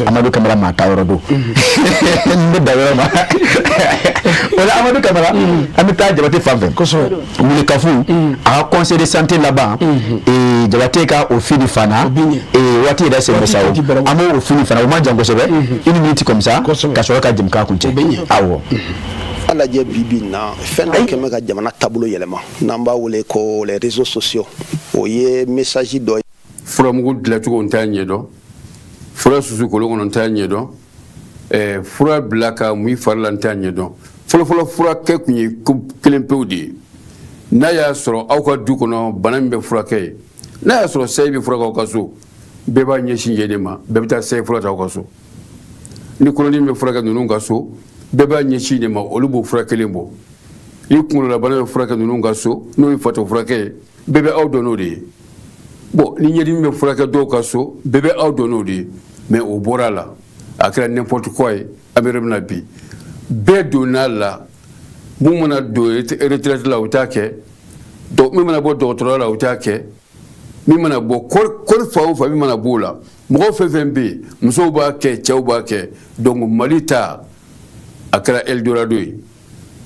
Amadu Kamara maa ta yɔrɔ don. N bɛ dan yɔrɔ ma. O la Amadu Kamara, an bɛ taa Jabate fan fɛ. Wulikafu, a ka conseil de santé laban, Jabate ka o fini fana, waati yɛrɛ sen bɛ sa o, an b'o fini fana, o man jan kosɛbɛ, une minute comme ça, ka sɔrɔ ka jɛmukan kuncɛ. Awɔ. An lajɛ bi bi in na, fɛn dɔ kɛmɛ ka jamana taabolo yɛlɛma, n'an b'a wele ko les réseaux sociaux, o ye message dɔ ye. Furamugu dilancogo n t'a ɲɛdɔn, fura susu kolon kɔnɔ n t'a ɲɛdɔn, fura bila ka mun i fari la n t'a ɲɛdɔn. Fɔlɔfɔlɔ furakɛ tun ye kelen pewu de ye. N'a y'a sɔrɔ aw ka du kɔnɔ bana min bɛ furakɛ ye, n'a y'a sɔrɔ sayi bɛ furakɛ aw ka so, bɛɛ b'a ɲɛsin yen de ma, bɛɛ bɛ taa sayi fura ta aw ka so. Ni kɔnɔdimi bɛ furakɛ ninnu ka so, bɛɛ b'a ɲɛsin de ma, olu b'o fura kelen bɔ. Ni kunkololabana bɛ furakɛ ninnu ka so, n'o ye fatɔ furakɛ ye, bɛɛ bɛ aw dɔn n'o de ye. Bon, ni ɲɛdimi bɛ furakɛ dɔw ka so, bɛɛ bɛ aw dɔn n'o de ye. Mais o bɔra a la, a kɛra n'importe quoi ye. An bɛ yɔrɔ min na bi, bɛɛ donna a la. Mun mana don retraite la, o t'a kɛ. Min mana bɔ dɔgɔtɔrɔya la, o t'a kɛ. Min mana bɔ kɔri fan o fan, min mana b'o la, mɔgɔ fɛn fɛn bɛ yen, musow b'a kɛ, cɛw b'a kɛ. Donc Mali ta, a kɛra Eldorado ye.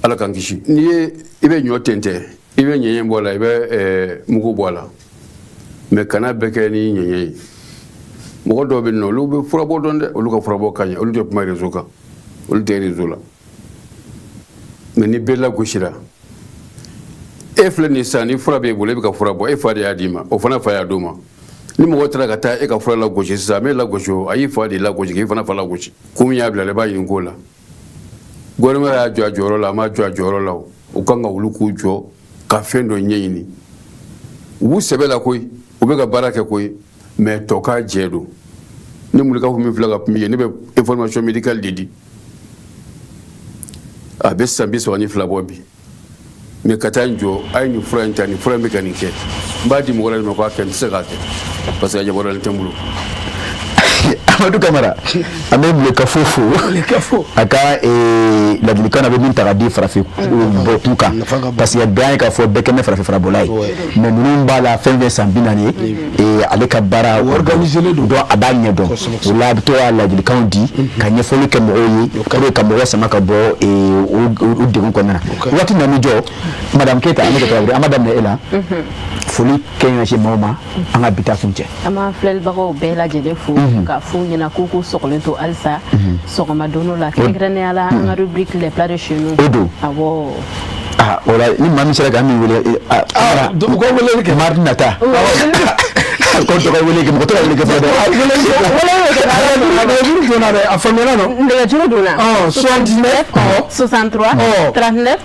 Ala k'an kisi. N'i ye i bɛ ɲɔ tɛntɛn, i bɛ ɲɛɲɛ bɔ a la, i bɛ mugu bɔ a la, mais kana bɛɛ kɛ ni ɲɛɲɛ ye. Mɔgɔ dɔw bɛ yen nɔ, olu bɛ furabɔ dɔn dɛ, olu ka furabɔ ka ɲi, olu tɛ kuma réseau kan, olu tɛ réseau la. Mais ni bɛɛ lagosira, e filɛ nin sisan, ni fura b'e bolo, e bɛ ka fura bɔ, e fa de y'a d'i ma, o fana fa y'a d'o ma. Ni mɔgɔ taara ka taa e ka fura lagosi sisan, a m'e lagosi o, a y'i fa de lagosi k'i fana fa lagosi. Kun min y'a bila la, i b'a ɲini k'o la. Gouvernement y'a jɔ a jɔyɔrɔ la, a m'a jɔ a jɔyɔrɔ la o, u kan ka wuli k'u jɔ ka fɛn dɔ ɲɛɲini. U b'u sɛbɛ la koyi, u bɛ ka baara kɛ koyi, mais tɔ k'a jɛ don. Ne Mulikafu min filɛ ka kuma i ye, ne bɛ information médicale de di. A bɛ san 32 bɔ bi. Mais ka taa n jɔ, a ye nin fura in ta, nin fura in bɛ ka nin kɛ, n b'a di mɔgɔ wɛrɛ de ma k'a kɛ, n tɛ se k'a kɛ parce que a jabariyalen tɛ n bolo. Amadu Kamara, an bɛ Mulekafo fo a ka ladilikan na, bɛ min ta ka di farafin bɔ kun kan, parce que bɛɛ ye k'a fɔ bɛɛ kɛ bɛ farafin furabɔla ye, mais ninnu b'a la fɛn fɛn san 40 ye, ale ka baara organisé don, donc a b'a ɲɛ dɔn. O la a bɛ to ka ladilikanw di, ka ɲɛfɔli kɛ mɔgɔw ye pour que ka mɔgɔw sama ka bɔ o degun kɔnɔna na. Waati nana jɔ, Madame Keita, an bɛ ka an b'a daminɛ e la. Foli kɛ ɲɛsin se maaw ma, an ka bi ta kun cɛ. An b'an filɛlibagaw bɛɛ lajɛlen fo, k'a f'u ɲɛna k'u k'u sɔgɔlen to halisa sɔgɔma don la, kɛrɛnkɛrɛnnenya la an ka rubrique les plats de chez nous. O don. Awɔ. Ah, o la ni maa min sera ka min wele, u ka weleli kɛ mardi nata. Ko dɔ ka wele kɛ, mɔgɔ tɛ ka wele kɛ fɔlɔ dɛ. Nɛgɛjuru donna dɛ, a faamuyala nɔ. Nɛgɛjuru donna. 79 63 39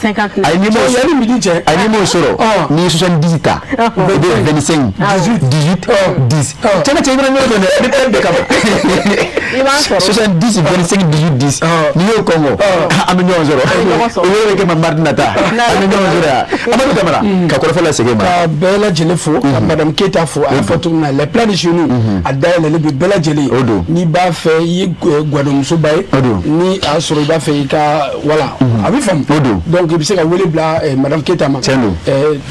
59. Ayi, n'i m'o yanni midi cɛ. Ayi, n'i m'o sɔrɔ, n'i ye 70 ta, i bɛ 25 18 10. Cɛ ne cɛ, i bɛna ɲɔgɔn dɔn dɛ, ne tɛ bɛɛ kama. I b'an sɔrɔ. 70 25 18 10. N'i y'o kɔngɔ, an bɛ ɲɔgɔn sɔrɔ. Ɲɔgɔn sɔrɔ. O yɛrɛ kɛ ma mardi nata, an bɛ ɲɔgɔn sɔrɔ yan. Amadu Kamara, ka kɔrɔfɔ lasegin ma. Ka bɛɛ lajɛlen fo, ka madame Keyita fo. A y'a fɔ cogo min na, les plats de chez nous, a dayɛlɛlen bɛ bɛɛ lajɛlen. O don. N'i b'a fɛ, i ye guwadonmusoba ye. O don. Ni a y'a sɔrɔ i b'a fɛ i ka, voilà, a bɛ faamu. O don. Donc i bɛ se ka wele bila madame Keyita ma. Tiɲɛ don.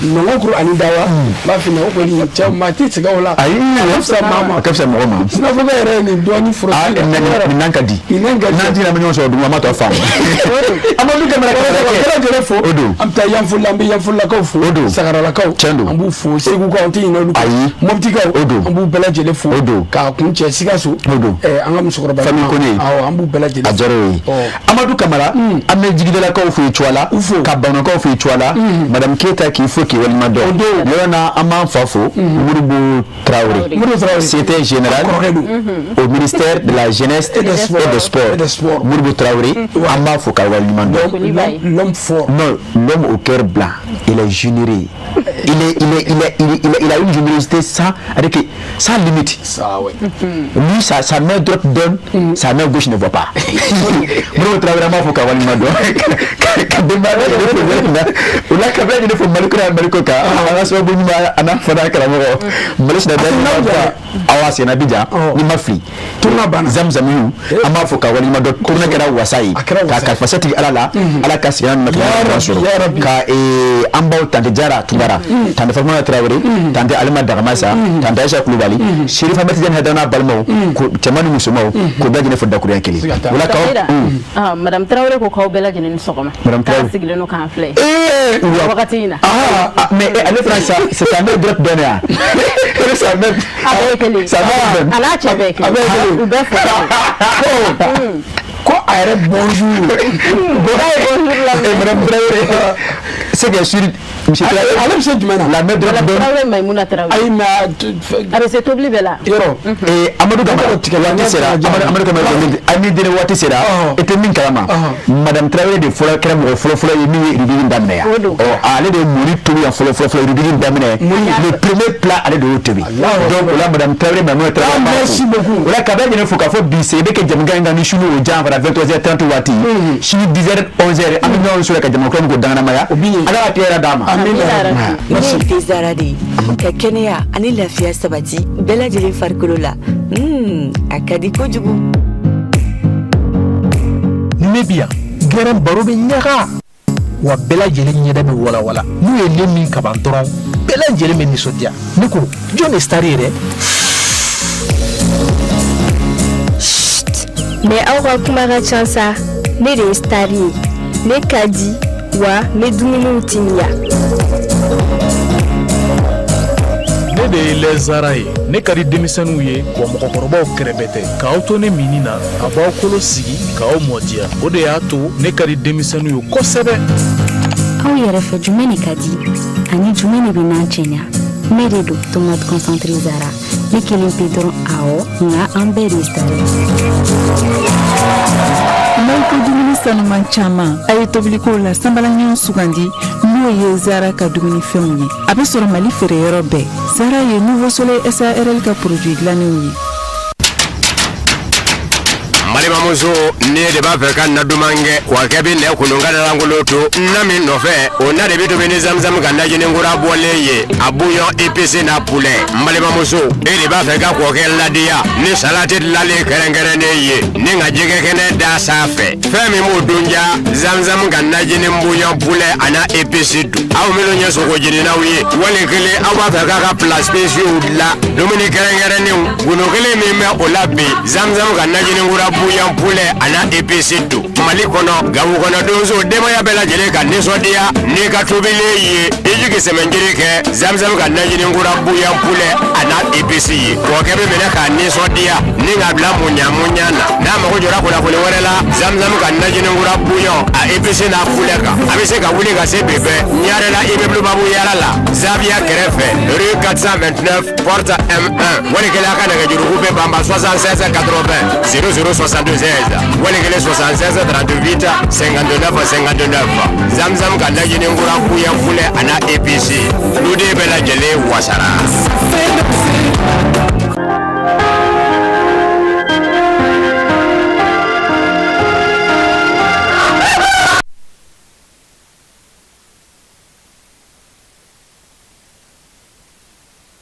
Nɔngɔnkuru ani dawa n b'a f'i ɲɛna, o kɔni cɛ maa tɛ sɛgɛn o la. Ayi, a ka fisa maa ma. A ka fisa mɔgɔ ma. Sinafɔkɛ yɛrɛ ye nin dɔɔnin foro. Ah, nin nan ka di. Nin nan ka di. N'an tɛna ɲɔgɔn sɔrɔ dugu, an b'a tɔ faamu. Amadu Kamara, ka bɛɛ lajɛlen fo. O don. An bɛ taa Yanfolila, an bɛ Yanfolilakaw fo. O don. Sagaralakaw. Tiɲɛ don. An b'u fo. Segukaw, an tɛ ɲinɛ olu kɔ. Ayi. Moptikaw. O don. An b'u bɛɛ lajɛlen fo. O don. K'a kun cɛ Sikaso. O don. An ka musokɔrɔba. Famille Kone. Awɔ, an b'u bɛɛ lajɛlen A diyara o ye. Amadu Kamara, an bɛ Jigidalakaw fo Cuwala, ka Banakaw fo Cuwala, madame Keyita k'i fo k'i waleɲuman dɔn. O don. Yɔrɔ na, an b'an fa fo, Modibo Traoré. Modibo Traoré. C'était général Kɔrɔkɛ don. Au ministère de la jeunesse Et des sports. Et des sports. Et des sports. Modibo Traoré, an b'a fo k'a waleɲuman dɔn. L'homme fort. Non, l'homme au cœur blanc, il est généreux. Il est, il est, il est, il est, il est- il a une générosité sans, avec, sans limite. Ça, ouais. Lui, sa main droite donne, sa main gauche ne voit pas. Modibo Traoré, an b'a fo k'a waleɲuman dɔn. Ka denbaya bɛɛ lajɛlen fo wɛrɛ na. O la, ka bɛɛ lajɛlen fo Mali kura, Mali kɔ kan. An ka sababu ɲuman, a n'a fana karamɔgɔ. Mali sinadaya ɲuman, awa senna Abidjan, ni ma fili. Tournoi banna. Zamzamiyu, an b'a fo k'a waleɲuman dɔn. Tournoi kɛra wasa ye. A kɛra wasa Ka ye. kalifa setigi Ala la, Ala ka sigida ɲuman Ya Rabbi, sɔrɔ. ya Rabbi. Ka an baw, tante Jara Tunkara, tante Fatumata Traoré, tante Alima Dagamasa, tante Aisha Kulubali, Serifa Mɛtijani Hayidara n'a balimaw, ko cɛman ni musomanw, k'o bɛɛ lajɛlen fo dakuruɲɛ kelen. Siga t'a la. O la k'aw Kabira, ah, madame Traoré ko k'aw bɛɛ lajɛlen ni sɔgɔma. Madame K'a Traoré. sigilen don k'an filɛ. Wa- Wagati in na. Ah, mais ale fana, sa c'est sa main droite donne yan. Sa main. A bɛɛ ye kelen. Sa main donne. A n'a cɛ bɛɛ ye kelen. A bɛɛ ye kelen. U bɛɛ fo. Ko a yɛrɛ bonjour. Bonjour la. Eh, madame Traoré, c'est que sur monsieur Traoré, Ale bɛ se jumɛn na? la main droite Madame donne. Traoré Maïmouna Traoré. Ayi, mais A bɛ se tobili bɛɛ la. yɔrɔ. Eh, Amadou Kamara, tigɛ waati sera, Amadou Kamara, ani dene waati sera, i tɛ min kalama, madame Traoré de fɔlɔ kɛra mɔgɔ fɔlɔ fɔlɔ ye min ye rubrique in daminɛ yan. O don. Ɔ, ale de ye mɔni tobi yan fɔlɔ fɔlɔ fɔlɔ, rubrique in daminɛ, le premier plat, ale de y'o tobi. Donc o la, madame Traoré Maïmouna Traoré, Ah, an b'a fo. merci beaucoup. O la, ka bɛɛ lajɛlen fo k'a fɔ bi sen bɛ kɛ jamukan in kan ni sini o jan fara 23h30 waati, sini 10h 11h, an bɛ ɲɔgɔn sɔrɔ ka jamukan in ko danganamaya. Ala ka tile yɛrɛ d'a ma. Amina. Ne ye Zara de ye ka kɛnɛya ani lafiya sabati bɛɛ lajɛlen farikolo la. A ka di kojugu. Ni ne bi yan, gɛrɛn baro bɛ ɲaga wa, bɛɛ lajɛlen ɲɛda bɛ walawala. N'u ye ne min kaban dɔrɔn, bɛɛ lajɛlen bɛ nisɔndiya. Ne ko jɔn de star ye dɛ? Mais aw ka kuma ka ca sa. Ne de ye star ye, ne ka di wa n bɛ dumuniw timiya. Ne de ye lɛzara ye. Ne ka di denmisɛnninw ye wa mɔgɔkɔrɔbaw kɛrɛbɛ tɛ. K'aw to ne minni na, a b'aw kolo sigi k'aw mɔdiya. O de y'a to ne ka di denmisɛnninw ye kosɛbɛ. Aw yɛrɛ fɛ, jumɛn de ka di ani jumɛn de bɛ n'an cɛɲa? Ne de don, tomate concentré Zara. Ne kelen pe dɔrɔn, awɔ, nka an bɛɛ de ye star ye. N'aw ko dumuni sanuman caman, a ye tobilikow la sanbalaɲɔgɔn sugandi, n'o ye Zara ka dumunifɛnw ye. A bɛ sɔrɔ Mali feereyɔrɔ bɛɛ. Zara ye Nouveau Soleil SARL ka produit dilannenw ye. N balimamuso, ne de b'a fɛ ka na duman kɛ wa kɛ bɛ nɛ kunun ka lankolon to na min nɔfɛ, o na de bɛ tobi ni zamzam ka najini kura bɔlen ye, a bouillon épicé n'a poulet. N balimamuso, e de b'a fɛ ka kɔkɛ ladiya ni salati dilanlen kɛrɛnkɛrɛnnen ye ni ka jɛgɛ kɛnɛ da sanfɛ, fɛn min b'o dun ja, zamzam ka najini bouillon poulet a n'a épice dun. Aw minnu ye sogo jeninaw ye, wali kelen aw b'a fɛ k'a ka plat spéciaux dilan, dumuni kɛrɛnkɛrɛnnenw, gundo kelen min bɛ o la bi, zamzam ka najini kura bouillon poulet a n'a épice don Mali kɔnɔ. Gawo kɔnɔ donso, denbaya bɛɛ lajɛlen ka nisɔndiya n'i ka tobilen ye. I jigi sɛmɛnjiri kɛ Zamzam ka najini kura bouillon poulet a n'a épice ye. Kɔkɛ bɛ minɛ k'a nisɔndiya ni ka bila muɲa muɲa na. N'a mago jɔra kunnafoni wɛrɛ la Zamzam ka najini kura bouillon a épice n'a poulet kan, a bɛ se ka wuli ka se bɛɛ Ɲarela, immeuble Babu Yara la, Zaviya kɛrɛfɛ, rue 429, porte M1. Wali kelen, a ka nɛgɛjuruku bɛ banba 76 80 00 76, wali kelen 76 38 59 59. Zamzam ka najini kura bouillon poulet a n'a épice, duden bɛɛ lajɛlen wasara.